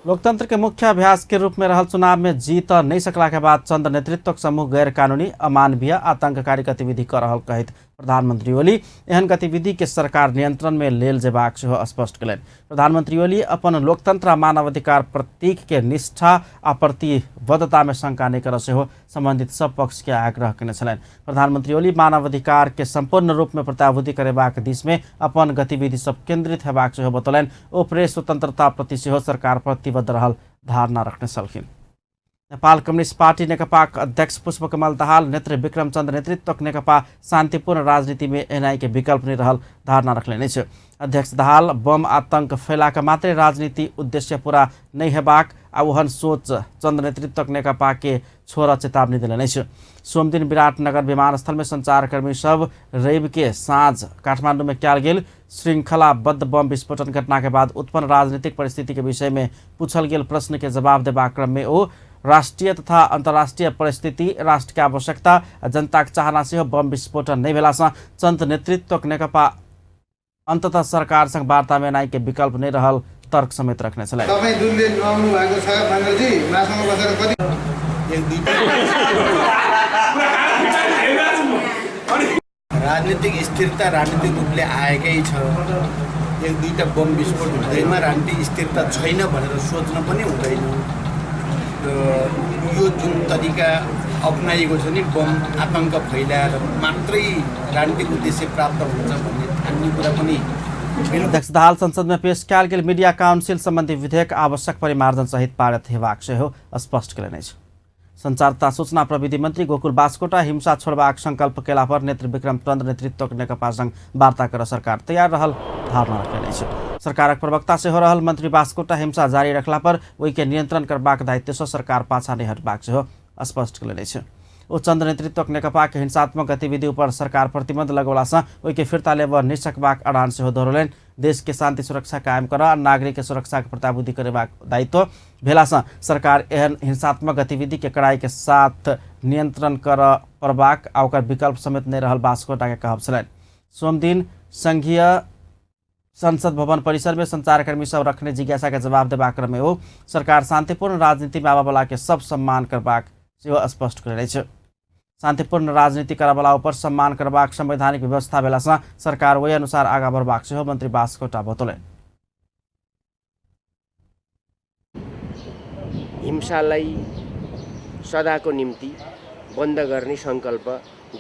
लोकतंत्र के मुख्य अभ्यास के रूप में रहल चुनाव में जीत नहीं सकला के बाद चंद नेतृत्वक समूह गैर कानूनी, अमानवीय, आतंककारी गतिविधि कर रहल कहैत प्रधानमंत्री ओली एहन गतिविधि के सरकार नियंत्रण में लेल जेबाक सेहो स्पष्ट कयलनि। प्रधानमंत्री ओली अपन लोकतंत्र आ मानवाधिकार प्रतीक के निष्ठा आ प्रतिबद्धता में शंका नहि करऽ सेहो संबंधित सब पक्ष के आग्रह कयने छलनि। प्रधानमंत्री ओली मानवाधिकार के संपूर्ण रूप में प्रत्याभूति करेबाक दिश में अपन गतिविधि सब केंद्रित हेबाक सेहो बतौलनि। ओ प्रेस स्वतंत्रता प्रति सेहो सरकार प्रतिबद्ध रहल धारणा रखने छलखिन। नेपाल कम्युनिस्ट पार्टी नेकपाक अध्यक्ष पुष्पकमल दाहाल नेत्र विक्रम चन्द नेतृत्वक नेकपा शान्तिपूर्ण राजनीति में एनाई के विकल्प नहीं रहल धारणा रखलनि अछि। अध्यक्ष दाहाल बम आतंक फैला कऽ मात्रै राजनीति उद्देश्य पूरा नहि हेबाक आ ओहन सोच चन्द नेतृत्वक नेकपा के छोड़ चेतावनी देलनि अछि। सोमदिन विराटनगर विमानस्थल में संचारकर्मी सब रवि के साँझ काठमांडू में कयल गेल श्रृंखलाबद्ध बम विस्फोटन घटना के बाद उत्पन्न राजनीतिक परिस्थिति के विषय में पूछल गेल प्रश्न के जवाब देबाक क्रम में ओ राष्ट्रीय तथा अंतर्राष्ट्रीय परिस्थिति, राष्ट्र के आवश्यकता आ जनताक चाहना सेहो बम विस्फोटन नहि भेलासँ चन्द नेतृत्वक नेकपा अंततः सरकार संग वार्ता में एनाई के विकल्प नहि रहल तर्क समेत रखने छलनि। तपाईँ जुन दिन आउनु भएको छ महेन्द्रजी, मासँग बसेर कति राजनीतिक स्थिरता राजनीतिक रूपले आएकै छ। एक दुईटा बम विस्फोट हुँदैमा राजनीतिक स्थिरता छैन भनेर सोच्न पनि हुँदैन। र यो जुन तरिका अपनाइएको छ नि, बम आतङ्क फैलाएर मात्रै राजनीतिक उद्देश्य प्राप्त हुन्छ भन्ने ठान्ने कुरा पनि। अध्यक्ष दाहाल संसद में पेश कयल गेल मीडिया काउंसिल संबंधी विधेयक आवश्यक परिमार्जन सहित पारित हेबाक सेहो स्पष्ट कयलनि अछि। संचार तथा सूचना प्रविधि मंत्री गोकुल बास्कोटा हिंसा छोड़बाक संकल्प केला पर नेत्र विक्रम चंद्र नेतृत्वक नेकपा संग वार्ता कर सरकार तैयार रहल धारणा रखलनि अछि। सरकारक प्रवक्ता सेहो रहल मंत्री बास्कोटा हिंसा जारी रखला पर ओहि के नियंत्रण करबाक दायित्व सँ सरकार पाछा नहि हटबाक सेहो स्पष्ट कयलनि अछि। ओ चंद्र नेतृत्वक नेकपा के हिंसात्मक गतिविधि ऊपर सरकार प्रतिबंध लगौला सँ ओहि के फिर्ता लेबऽ नहि सकबाक अड़ान सेहो दोहरौलनि। देश के शांति सुरक्षा कायम करऽ आ नागरिक के सुरक्षा के प्रत्याभूति करेबाक दायित्व भेला सँ सरकार एहन हिंसात्मक गतिविधि के कड़ाई के साथ नियंत्रण करऽ पड़बाक आ ओकर विकल्प समेत नहि रहल बास्कोटा के कहब छलनि। सोमदिन संघीय संसद भवन परिसर में संचारकर्मी सब रखने जिज्ञासा के जवाब देबाक क्रम में ओ सरकार शांतिपूर्ण राजनीति में आबऽवला के सब सम्मान करबाक सेहो स्पष्ट कयलनि अछि। शांतिपूर्ण राजनीति करऽवला ऊपर सम्मान करबाक संवैधानिक व्यवस्था भेला सँ सरकार ओहि अनुसार आगाँ बढ़बाक सेहो मंत्री बास्कोटा बतौलनि। हिंसालाई सदाको निम्ति बन्द गर्ने संकल्प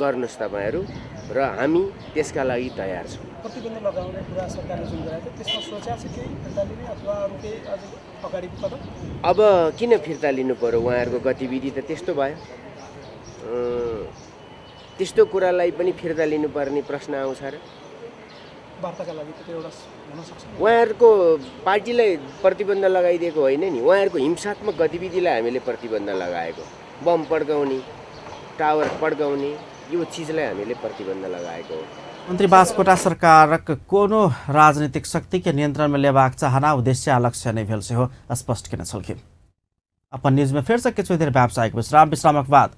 गर्नुहोस् तपाईँहरू र हामी त्यसका लागि तयार छौँ। प्रतिबन्ध लगाउने कुरा सरकारले जुन गरेको थियो त्यसमा सोचेको छ केही फिर्ता लिने अथवा अरू केही अझ अगाडिको कदम? अब किन फिर्ता लिनु पर्यो? उहाँहरूको गतिविधि त त्यस्तो भयो, त्यस्तो कुरालाई पनि फिर्ता लिनुपर्ने प्रश्न आउँछ र? वार्ताका लागि त त्यो एउटा हुन सक्छ। उहाँहरूको पार्टीलाई प्रतिबन्ध लगाइदिएको होइन नि, उहाँहरूको हिंसात्मक गतिविधिलाई हामीले प्रतिबन्ध लगाएको, बम पड्काउने, टावर पड्काउने, यो चिजलाई हामीले प्रतिबन्ध लगाएको हो। मन्त्री बास्कोटा सरकारक कोनो राजनीतिक शक्ति के नियंत्रण में लेबाक चाहना उद्देश्य आ लक्ष्य नहि भेल सेहो स्पष्ट केने छलखिन। अपन न्यूज में फेर से किछु देर व्यावसायिक विश्राम, विश्रामक बाद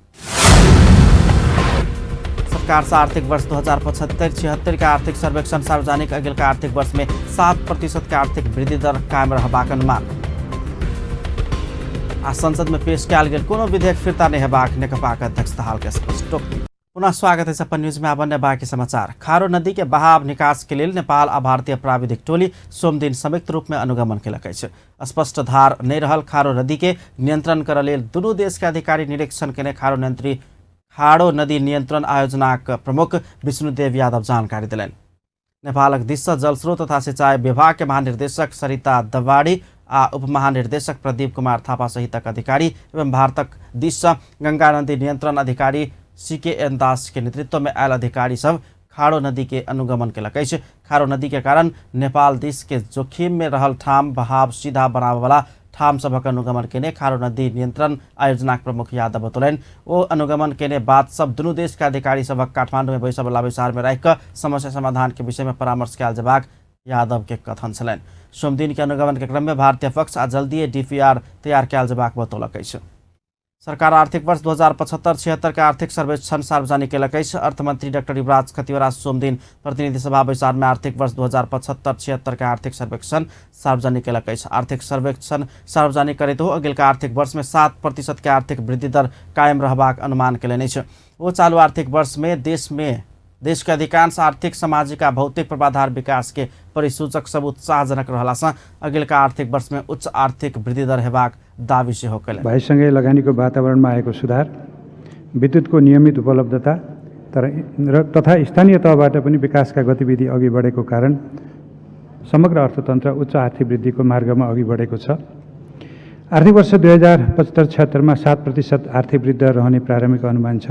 सरकार से आर्थिक वर्ष 2075-76 के आर्थिक सर्वेक्षण सार्वजनिक अगिलका आर्थिक वर्ष में 7% के आर्थिक वृद्धि दर कायम रहबाक अनुमान। आ संसद में पेश कयल गेल कोनो विधेयक फिर्ता नहि हेबाक नेकपाक अध्यक्ष दाहाल के स्पष्टोक्ति। पुनः स्वागत है अपन न्यूज में। आब अन्य बाकी समाचार। खारो नदी के बहाव निकास के लेल नेपाल आ भारतीय प्राविधिक टोली सोमदिन संयुक्त रूप में अनुगमन केलक अछि। स्पष्ट धार नहि रहल खारो नदी के नियंत्रण करऽ लेल दुनू देश के अधिकारी निरीक्षण केने खारो नदी नियंत्रण आयोजनाक प्रमुख विष्णुदेव यादव जानकारी देलनि। नेपालक दिस सँ जलस्रोत तथा सिंचाई विभाग के महानिर्देशक सरिता दवाड़ी आ उप महानिर्देशक प्रदीप कुमार थापा सहितक अधिकारी एवं भारतक दिस सँ गंगा नदी नियंत्रण अधिकारी सीकेएन दास के नेतृत्व में आयल अधिकारी सब खारो नदी के अनुगमन केलक अछि। खारो नदी के कारण नेपाल दिस के जोखिम में रहल ठाम बहाव सीधा बनाबयवला ठाम सभक अनुगमन केने खारो नदी नियंत्रण आयोजनाक प्रमुख यादव बतौलनि। ओ अनुगमन केने बात सब दुनू देश के अधिकारी सभक काठमांडू में बैसयवला बैसार में राखि कऽ समस्या समाधान के विषय में परामर्श कयल जेबाक यादव के कथन छलनि। सोमदिन के अनुगमन के क्रम में भारतीय पक्ष आ जल्दिए डीपीआर तैयार कयल जेबाक बतौलक अछि। सरकार आर्थिक वर्ष 2075-76 के आर्थिक सर्वेक्षण सार्वजनिक केलक अछि। अर्थमंत्री डाक्टर युवराज खतिवड़ा सोमदिन प्रतिनिधि सभा बैसार में आर्थिक वर्ष 2075-76 के आर्थिक सर्वेक्षण सार्वजनिक केलक अछि। आर्थिक सर्वेक्षण सार्वजनिक करैत ओ अगिलका आर्थिक वर्ष में 7% के आर्थिक वृद्धि दर कायम रहबाक अनुमान केलनि अछि। ओ चालू आर्थिक वर्ष में देश के अधिकांश आर्थिक, सामाजिक आ भौतिक पूर्वाधार विकास के परिसूचक सब उत्साहजनक रहला सँ अगिलका आर्थिक वर्ष में उच्च आर्थिक वृद्धि दर हेबाक दावी सेहो कयलनि। भाइसँगै लगानीको वातावरणमा आएको सुधार, विद्युतको नियमित उपलब्धता तर तथा स्थानीय तहबाट पनि विकासका गतिविधि अघि बढेको कारण समग्र अर्थतन्त्र उच्च आर्थिक वृद्धिको मार्गमा अघि बढेको छ। आर्थिक वर्ष 2075-76 मा 7% आर्थिक वृद्धि दर रहने प्रारम्भिक अनुमान छ।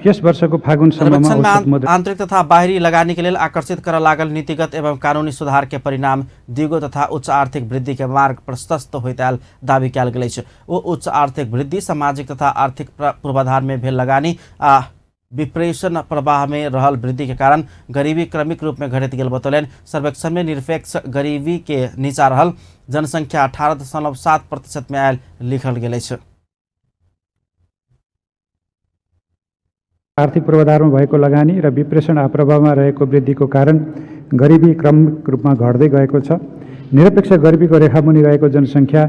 यस वर्षको फागुनसम्ममा आंतरिक तथा बाहरी लगानी के लेल आकर्षित करऽ लागल नीतिगत एवं कानूनी सुधार के परिणाम दिगो तथा उच्च आर्थिक वृद्धि के मार्ग प्रशस्त होइत आयल दावी कयल गेल अछि। ओ उच्च आर्थिक वृद्धि, सामाजिक तथा आर्थिक पूर्वाधार में भेल लगानी आ विप्रेषण प्रवाह में रहल वृद्धि के कारण गरीबी क्रमिक रूप में घटैत गेल बतौलनि। सर्वेक्षण में निरपेक्ष गरीबी के नीचा रहल जनसंख्या 18.7% में आयल लिखल गेल अछि। आर्थिक पूर्वाधारमा भएको लगानी र विप्रेषण आप्रवाहमा रहेको वृद्धिको कारण गरिबी क्रमिक रूपमा घट्दै गएको छ। निरपेक्ष गरिबीको रेखामुनि रहेको जनसङ्ख्या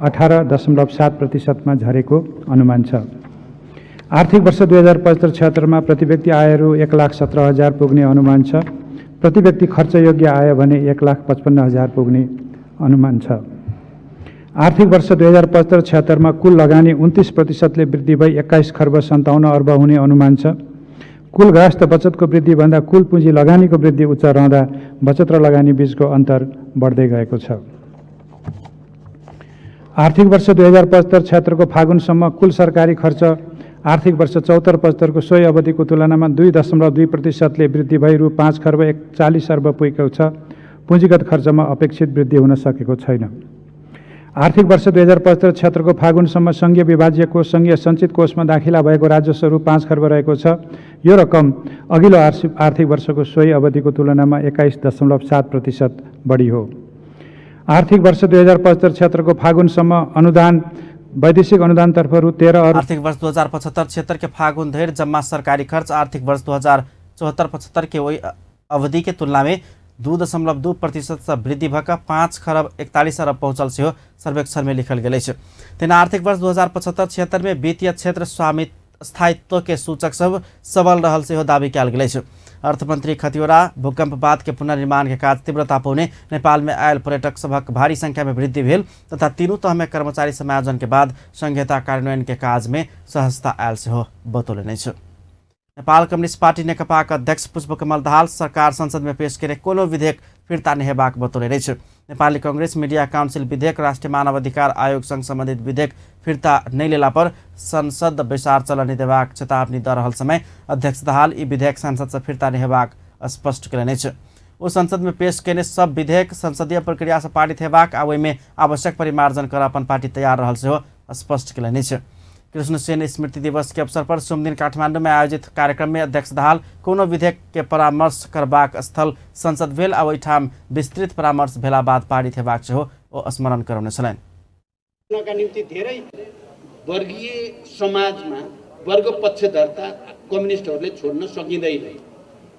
18.7% मा झरेको अनुमान छ। आर्थिक वर्ष 2075-76 मा प्रति व्यक्ति आय रु 1,17,000 पुग्ने अनुमान छ। प्रति व्यक्ति खर्चयोग्य आय भने 1,55,000 पुग्ने अनुमान छ। आर्थिक वर्ष 2075-76 मा कुल लगानी 29% ले वृद्धि भई 21 खर्ब 57 अर्ब हुने अनुमान छ। कुल गृहस्थ बचतको वृद्धिभन्दा कुल पुँजी लगानीको वृद्धि उच्च रहँदा बचत र लगानी बीचको अन्तर बढ्दै गएको छ। आर्थिक वर्ष 2075-76 को फागुनसम्म कुल सरकारी खर्च आर्थिक वर्ष 74-75 को सोही अवधिको तुलनामा 2.2% ले वृद्धि भई रु 5 खर्ब 41 अर्ब पुगेको छ। पुँजीगत खर्चमा अपेक्षित वृद्धि हुन सकेको छैन। आर्थिक वर्ष 2075-76 को फागुनसम्म सङ्घीय विभाज्य कोष सङ्घीय सञ्चित कोषमा दाखिला भएको राजस्व रु 5 खर्ब रहेको छ। यो रकम अघिल्लो आर्थिक वर्षको सोही अवधिको तुलनामा 21.7% बढी हो। आर्थिक वर्ष 2075-76 को फागुनसम्म अनुदान वैदेशिक अनुदानतर्फ रु 13 अर्ब। आर्थिक वर्ष 2075-76 के फागुन धरि जम्मा सरकारी खर्च आर्थिक वर्ष 2074-75 के वही अवधि के तुलना में 2.2% से वृद्धि भऽ 5 खरब 41 अरब पहुँचल सेहो सर्वेक्षण में लिखल गेल अछि। तहिना आर्थिक वर्ष 2075-76 में वित्तीय क्षेत्र स्वामित्व स्थायित्व के सूचक सब सबल रहल सेहो दावी कयल गेल अछि। अर्थमंत्री खतिवड़ा भूकंप बाद के पुनर्निर्माण के काज तीव्रता पौने नेपाल में आयल पर्यटक सभक भारी संख्या में वृद्धि भेल तथा तीनू तह में कर्मचारी समायोजन के बाद संघीयता कार्यान्वयन के काज में सहजता आयल सेहो बतौलनि अछि। नेपाल कम्युनिस्ट पार्टी नेकपाक अध्यक्ष पुष्पकमल दाहाल सरकार संसद में पेश केने कोनो विधेयक फिर्ता नहि हेबाक बतौलनि अछि। नेपाली कांग्रेस मीडिया काउंसिल विधेयक, राष्ट्रिय मानवाधिकार आयोग संग संबंधित विधेयक फिर्ता नहि लेला पर संसद बैसार चलऽ नहि देबाक चेतावनी दऽ रहल समय अध्यक्ष दाहाल ई विधेयक संसद से फिर्ता नहि हेबाक स्पष्ट कयलनि अछि। ओ संसद में पेश केने सब विधेयक संसदीय प्रक्रिया से पारित हेबाक आ ओहिमे आवश्यक परिमार्जन कर अपन पार्टी तैयार रहल सेहो स्पष्ट कयलनि अछि। कृष्णसेन स्मृति दिवस के अवसर पर सोमदिन काठमांडू में आयोजित कार्यक्रम में अध्यक्ष दाहाल कोनो विधेयक के परामर्श करबाक स्थल संसद भेल आ ओहिठाम विस्तृत परामर्श भेला बाद पारित हेबाक सेहो ओ स्मरण करौने छलनि। का निम्ति धेरै वर्गीय समाजमा वर्ग पक्षधरता कम्युनिस्टहरूले छोड्न सकिँदैन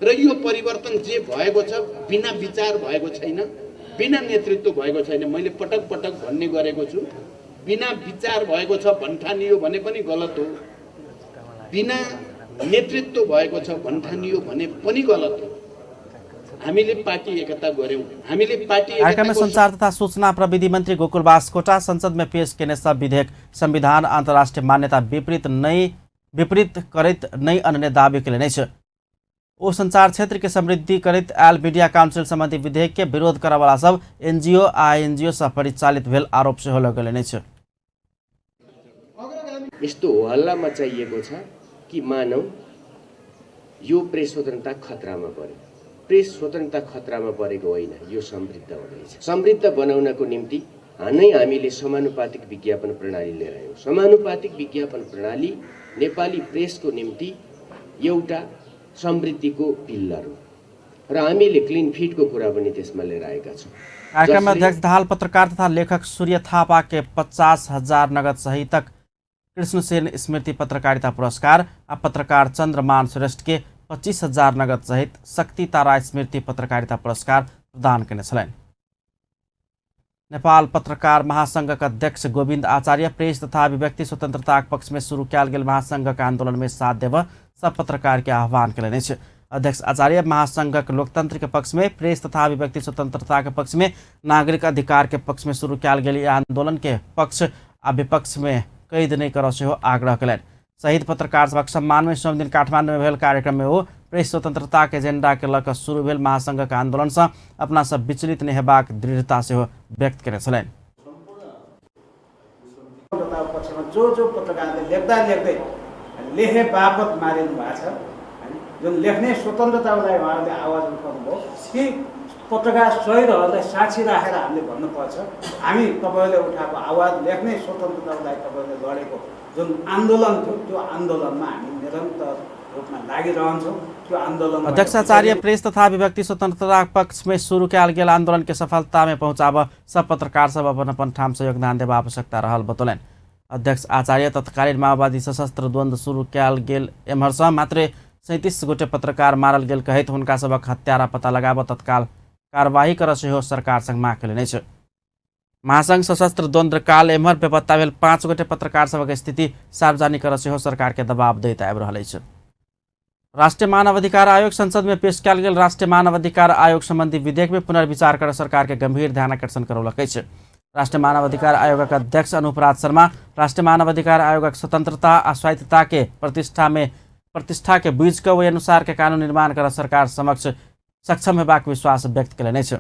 र यो परिवर्तन जे भएको छ बिना विचार भएको छैन, बिना नेतृत्व भएको छैन। मैले पटक पटक भन्ने गरेको छु, बिना विचार भएको छ भन्ठानियो भने पनि गलत हो, बिना नेतृत्व भएको छ भन्ठानियो भने पनि गलत हो। हामीले पार्टी एकता गर्यौं, हामीले पार्टी कार्यक्रममा संचार तथा सूचना प्रविधि मन्त्री गोकुल बास्कोटा संसद में पेश केने सब विधेयक संविधान अन्तर्राष्ट्रिय मान्यता विपरीत करैत नै अनने दावी केलनि अछि। ओ संचार क्षेत्र के समृद्धि करैत आयल मीडिया काउंसिल संबंधी विधेयक के विरोध करऽवला सब एनजीओ आ एनजीओ सँ परिचालित भेल आरोप सेहो लगेलनि अछि। यस्तो हल्ला मचाइएको छ कि मानव यो प्रेस स्वतन्त्रता खतरामा पर्यो। प्रेस स्वतन्त्रता खतरामा परेको होइन, यो समृद्ध हुँदैछ। समृद्ध बनाउनको निम्ति नै हामीले समानुपातिक विज्ञापन प्रणाली लिएर आयौँ। समानुपातिक विज्ञापन प्रणाली नेपाली प्रेसको निम्ति एउटा समृद्धिको पिल्लर हो र हामीले क्लिन फिटको कुरा पनि त्यसमा लिएर आएका छौँ। कार्यक्रममा अध्यक्ष दाहाल पत्रकार तथा लेखक सूर्य थापा के 50,000 नगद सहितक कृष्णसेन स्मृति पत्रकारिता पुरस्कार आ पत्रकार चंद्रमान श्रेष्ठ के 25,000 नगद सहित शक्ति तारा स्मृति पत्रकारिता पुरस्कार प्रदान केने छलनि। नेपाल पत्रकार महासंघक अध्यक्ष गोविन्द आचार्य प्रेस तथा अभिव्यक्ति स्वतंत्रताक पक्ष में शुरू कयल गेल महासंघक आंदोलन में साथ देव सब पत्रकार के आह्वान केलनि अछि। अध्यक्ष आचार्य महासंघक लोकतंत्र के पक्ष में प्रेस तथा अभिव्यक्ति स्वतंत्रता के पक्ष में नागरिक अधिकार के पक्ष में शुरू कयल गेल आंदोलन के पक्ष आ विपक्ष में कैद नहि करऽ सेहो आग्रह केलनि। शहीद पत्रकार सभक सम्मान में सोमदिन काठमांडू में भेल कार्यक्रम में ओ प्रेस स्वतंत्रता के एजेंडा के लऽ कऽ शुरू भेल महासंघक आंदोलन सँ अपना सब विचलित नहि हेबाक दृढ़ता सेहो व्यक्त केने छलनि। जो जो पत्रकारले लेख्दा लेख्दै लेखे बापत मारिनु भएको छ, जुन लेख्ने स्वतन्त्रतालाई उहाँहरूले आवाज उठाउनु भयो, ती पत्रकार शहीदहरूलाई साक्षी राखेर हामीले भन्नुपर्छ, हामी तपाईँहरूले उठाएको आवाज लेख्ने स्वतन्त्रतालाई तपाईँहरूले लडेको जुन आन्दोलन थियो त्यो आन्दोलनमा हामी निरन्तर रूपमा लागिरहन्छौँ। त्यो आन्दोलन अध्यक्ष आचार्य प्रेस तथा अभिव्यक्ति स्वतंत्रता पक्ष में शुरू कयल गेल आंदोलन के सफलता में पहुंचाब सब पत्रकार सब अपन अपन ठाम से योगदान देवा आवश्यकता रहल बतौलनि। अध्यक्ष आचार्य तत्कालीन माओवादी सशस्त्र द्वंद्व शुरू कयल गेल एम्हरसँ मात्रे 37 गोटे पत्रकार मारल गेल कहैत हुनका सभक हत्यारा पता लगाब तत्काल कार्यवाही कर सेहो सरकार संग माग केलनि अछि। महासंघ सशस्त्र द्वंद्व काल एम्हर बेपत्ता भेल 5 गोटे पत्रकार सभक स्थिति सार्वजनिक कर सेहो सरकार के दबाव दैत आबि रहल अछि। राष्ट्रीय मानवाधिकार आयोग संसद में पेश कयल गेल राष्ट्रीय मानवाधिकार आयोग संबंधी विधेयक में पुनर्विचार कर सरकार के गंभीर ध्यानाकर्षण करौलक अछि। राष्ट्रीय मानवाधिकार आयोगक अध्यक्ष अनुपराज शर्मा राष्ट्रीय मानवाधिकार आयोगक स्वतंत्रता आ स्वायत्तता के प्रतिष्ठा के बुझि कऽ ओहि अनुसार के कानून निर्माण कर सरकार समक्ष सक्षम हेबाक विश्वास व्यक्त केलनि अछि।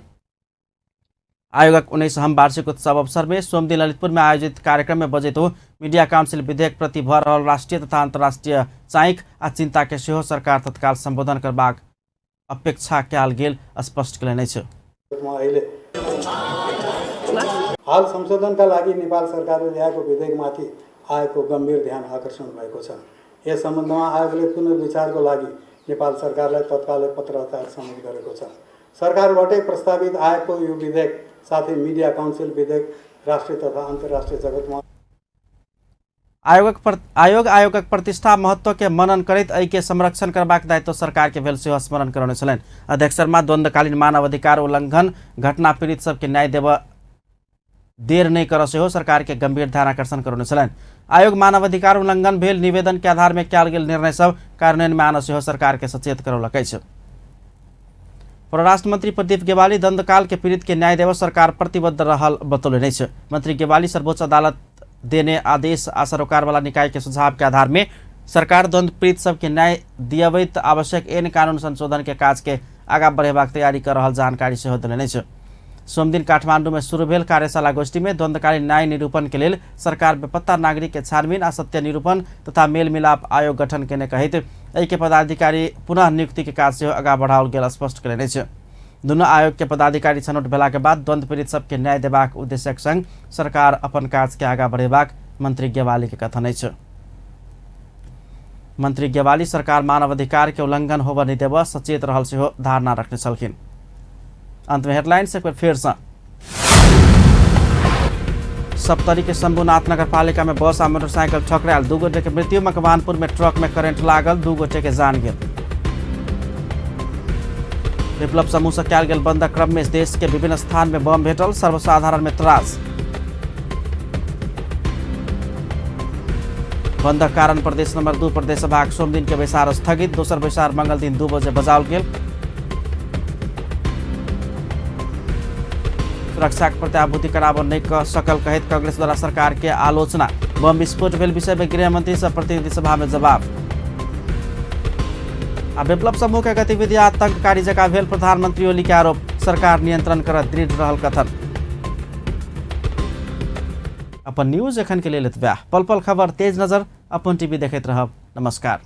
आयोगक 19वां वार्षिक उत्सव अवसर में सोमदिन ललितपुर में आयोजित कार्यक्रम में बजैत ओ मीडिया काउंसिल विधेयक प्रति भऽ रहल राष्ट्रीय तथा अंतर्राष्ट्रीय चाँखि आ चिंता के सेहो सरकार तत्काल संबोधन करबाक अपेक्षा कयल गेल स्पष्ट केलनि अछि। हाल संशोधनका लागि नेपाल सरकारले ल्याएको विधेयकमाथि आयोगको गम्भीर ध्यान आकर्षण भएको छ। यस सम्बन्धमा आयोगले पुनर्विचारको लागि नेपाल सरकारलाई तत्कालै पत्राचार समेत गरेको छ। सरकारबाटै प्रस्तावित आएको यो विधेयक साथै मिडिया काउन्सिल विधेयक राष्ट्रिय तथा अन्तर्राष्ट्रिय जगतमा आयोगक प्रतिष्ठा महत्व के मनन करैत एहि के संरक्षण करबाक दायित्व सरकार के भेल सेहो स्मरण करौने छलनि। अध्यक्ष शर्मा द्वंद्वकालीन मानवाधिकार उल्लंघन घटना पीड़ित सबके न्याय देब देर नहि कर सेहो सरकार के गंभीर ध्यानाकर्षण करौने छलनि। आयोग मानवाधिकार उल्लंघन भेल निवेदन के आधार में कयल गेल निर्णय सब कार्यान्वयन में आनऽ सेहो सरकार के सचेत करौलक अछि। परराष्ट्र मंत्री प्रदीप गेवाली द्वंद्वकाल के पीड़ित के न्याय देव सरकार प्रतिबद्ध रहल बतौलनि अछि। मंत्री गेवाली सर्वोच्च अदालत देने आदेश आ सरोकारवाला निकाय के सुझाव के आधार में सरकार द्वंद्व पीड़ित सबके न्याय दियबैत आवश्यक एन कानून संशोधन के काज के आगा बढ़ेबाक तैयारी कर रहल जानकारी सेहो देलनि अछि। सोमदिन काठमांडू में शुरू भेल कार्यशाला गोष्ठी में द्वंद्वकालीन न्याय निरूपण के लेल सरकार बेपत्ता नागरिक के छानबीन आ सत्य निरूपण तथा मेल मिलाप आयोग गठन केने कहैत एहि के पदाधिकारी पुनः नियुक्ति के काज सेहो आगा बढ़ाओल गेल स्पष्ट केलनि अछि। दुनू आयोग के पदाधिकारी छनौट भेला के बाद द्वंद्व पीड़ित सबके न्याय देबाक उद्देश्यक संग सरकार अपन काज के आगा बढ़ेबाक मंत्री गेवाली के कथन अछि। मंत्री गेवाली सरकार मानवाधिकार के उल्लंघन होबय नहि देबय सचेत रहल सेहो धारणा रखने छलखिन। अंत में हेडलाइंस एक बेर फेर से। सप्तरी के शंभुनाथ नगरपालिका में बस आ मोटरसाइकिल ठकरायल, 2 गोटे के मृत्यु। मकवानपुर में ट्रक में करेंट लागल, 2 गोटे के जान गेल। विप्लव समूह से कयल गेल बंदक क्रम में देश के विभिन्न स्थान में बम भेटल, सर्वसाधारण में त्रास। बंदक कारण प्रदेश नंबर 2 प्रदेश सभाक सोमदिन के बैसार स्थगित। दोसर बैसार मंगल दिन 2 बजे बजाओल गेल। सुरक्षा के प्रत्याभूति कराबऽ नहि कऽ सकल कहैत कांग्रेस द्वारा सरकार के आलोचना। बम विस्फोट भेल विषय में गृहमंत्री से प्रतिनिधि सभा में जवाब। आ विप्लव समूह के गतिविधि आतंककारी जकाँ भेल प्रधानमंत्री ओली के आरोप। सरकार नियंत्रण कर दृढ़ रहल कथन। अपन न्यूज एखन के लेल एतबे। पल पल खबर तेज नजर अपन टीवी देखैत रहब। नमस्कार।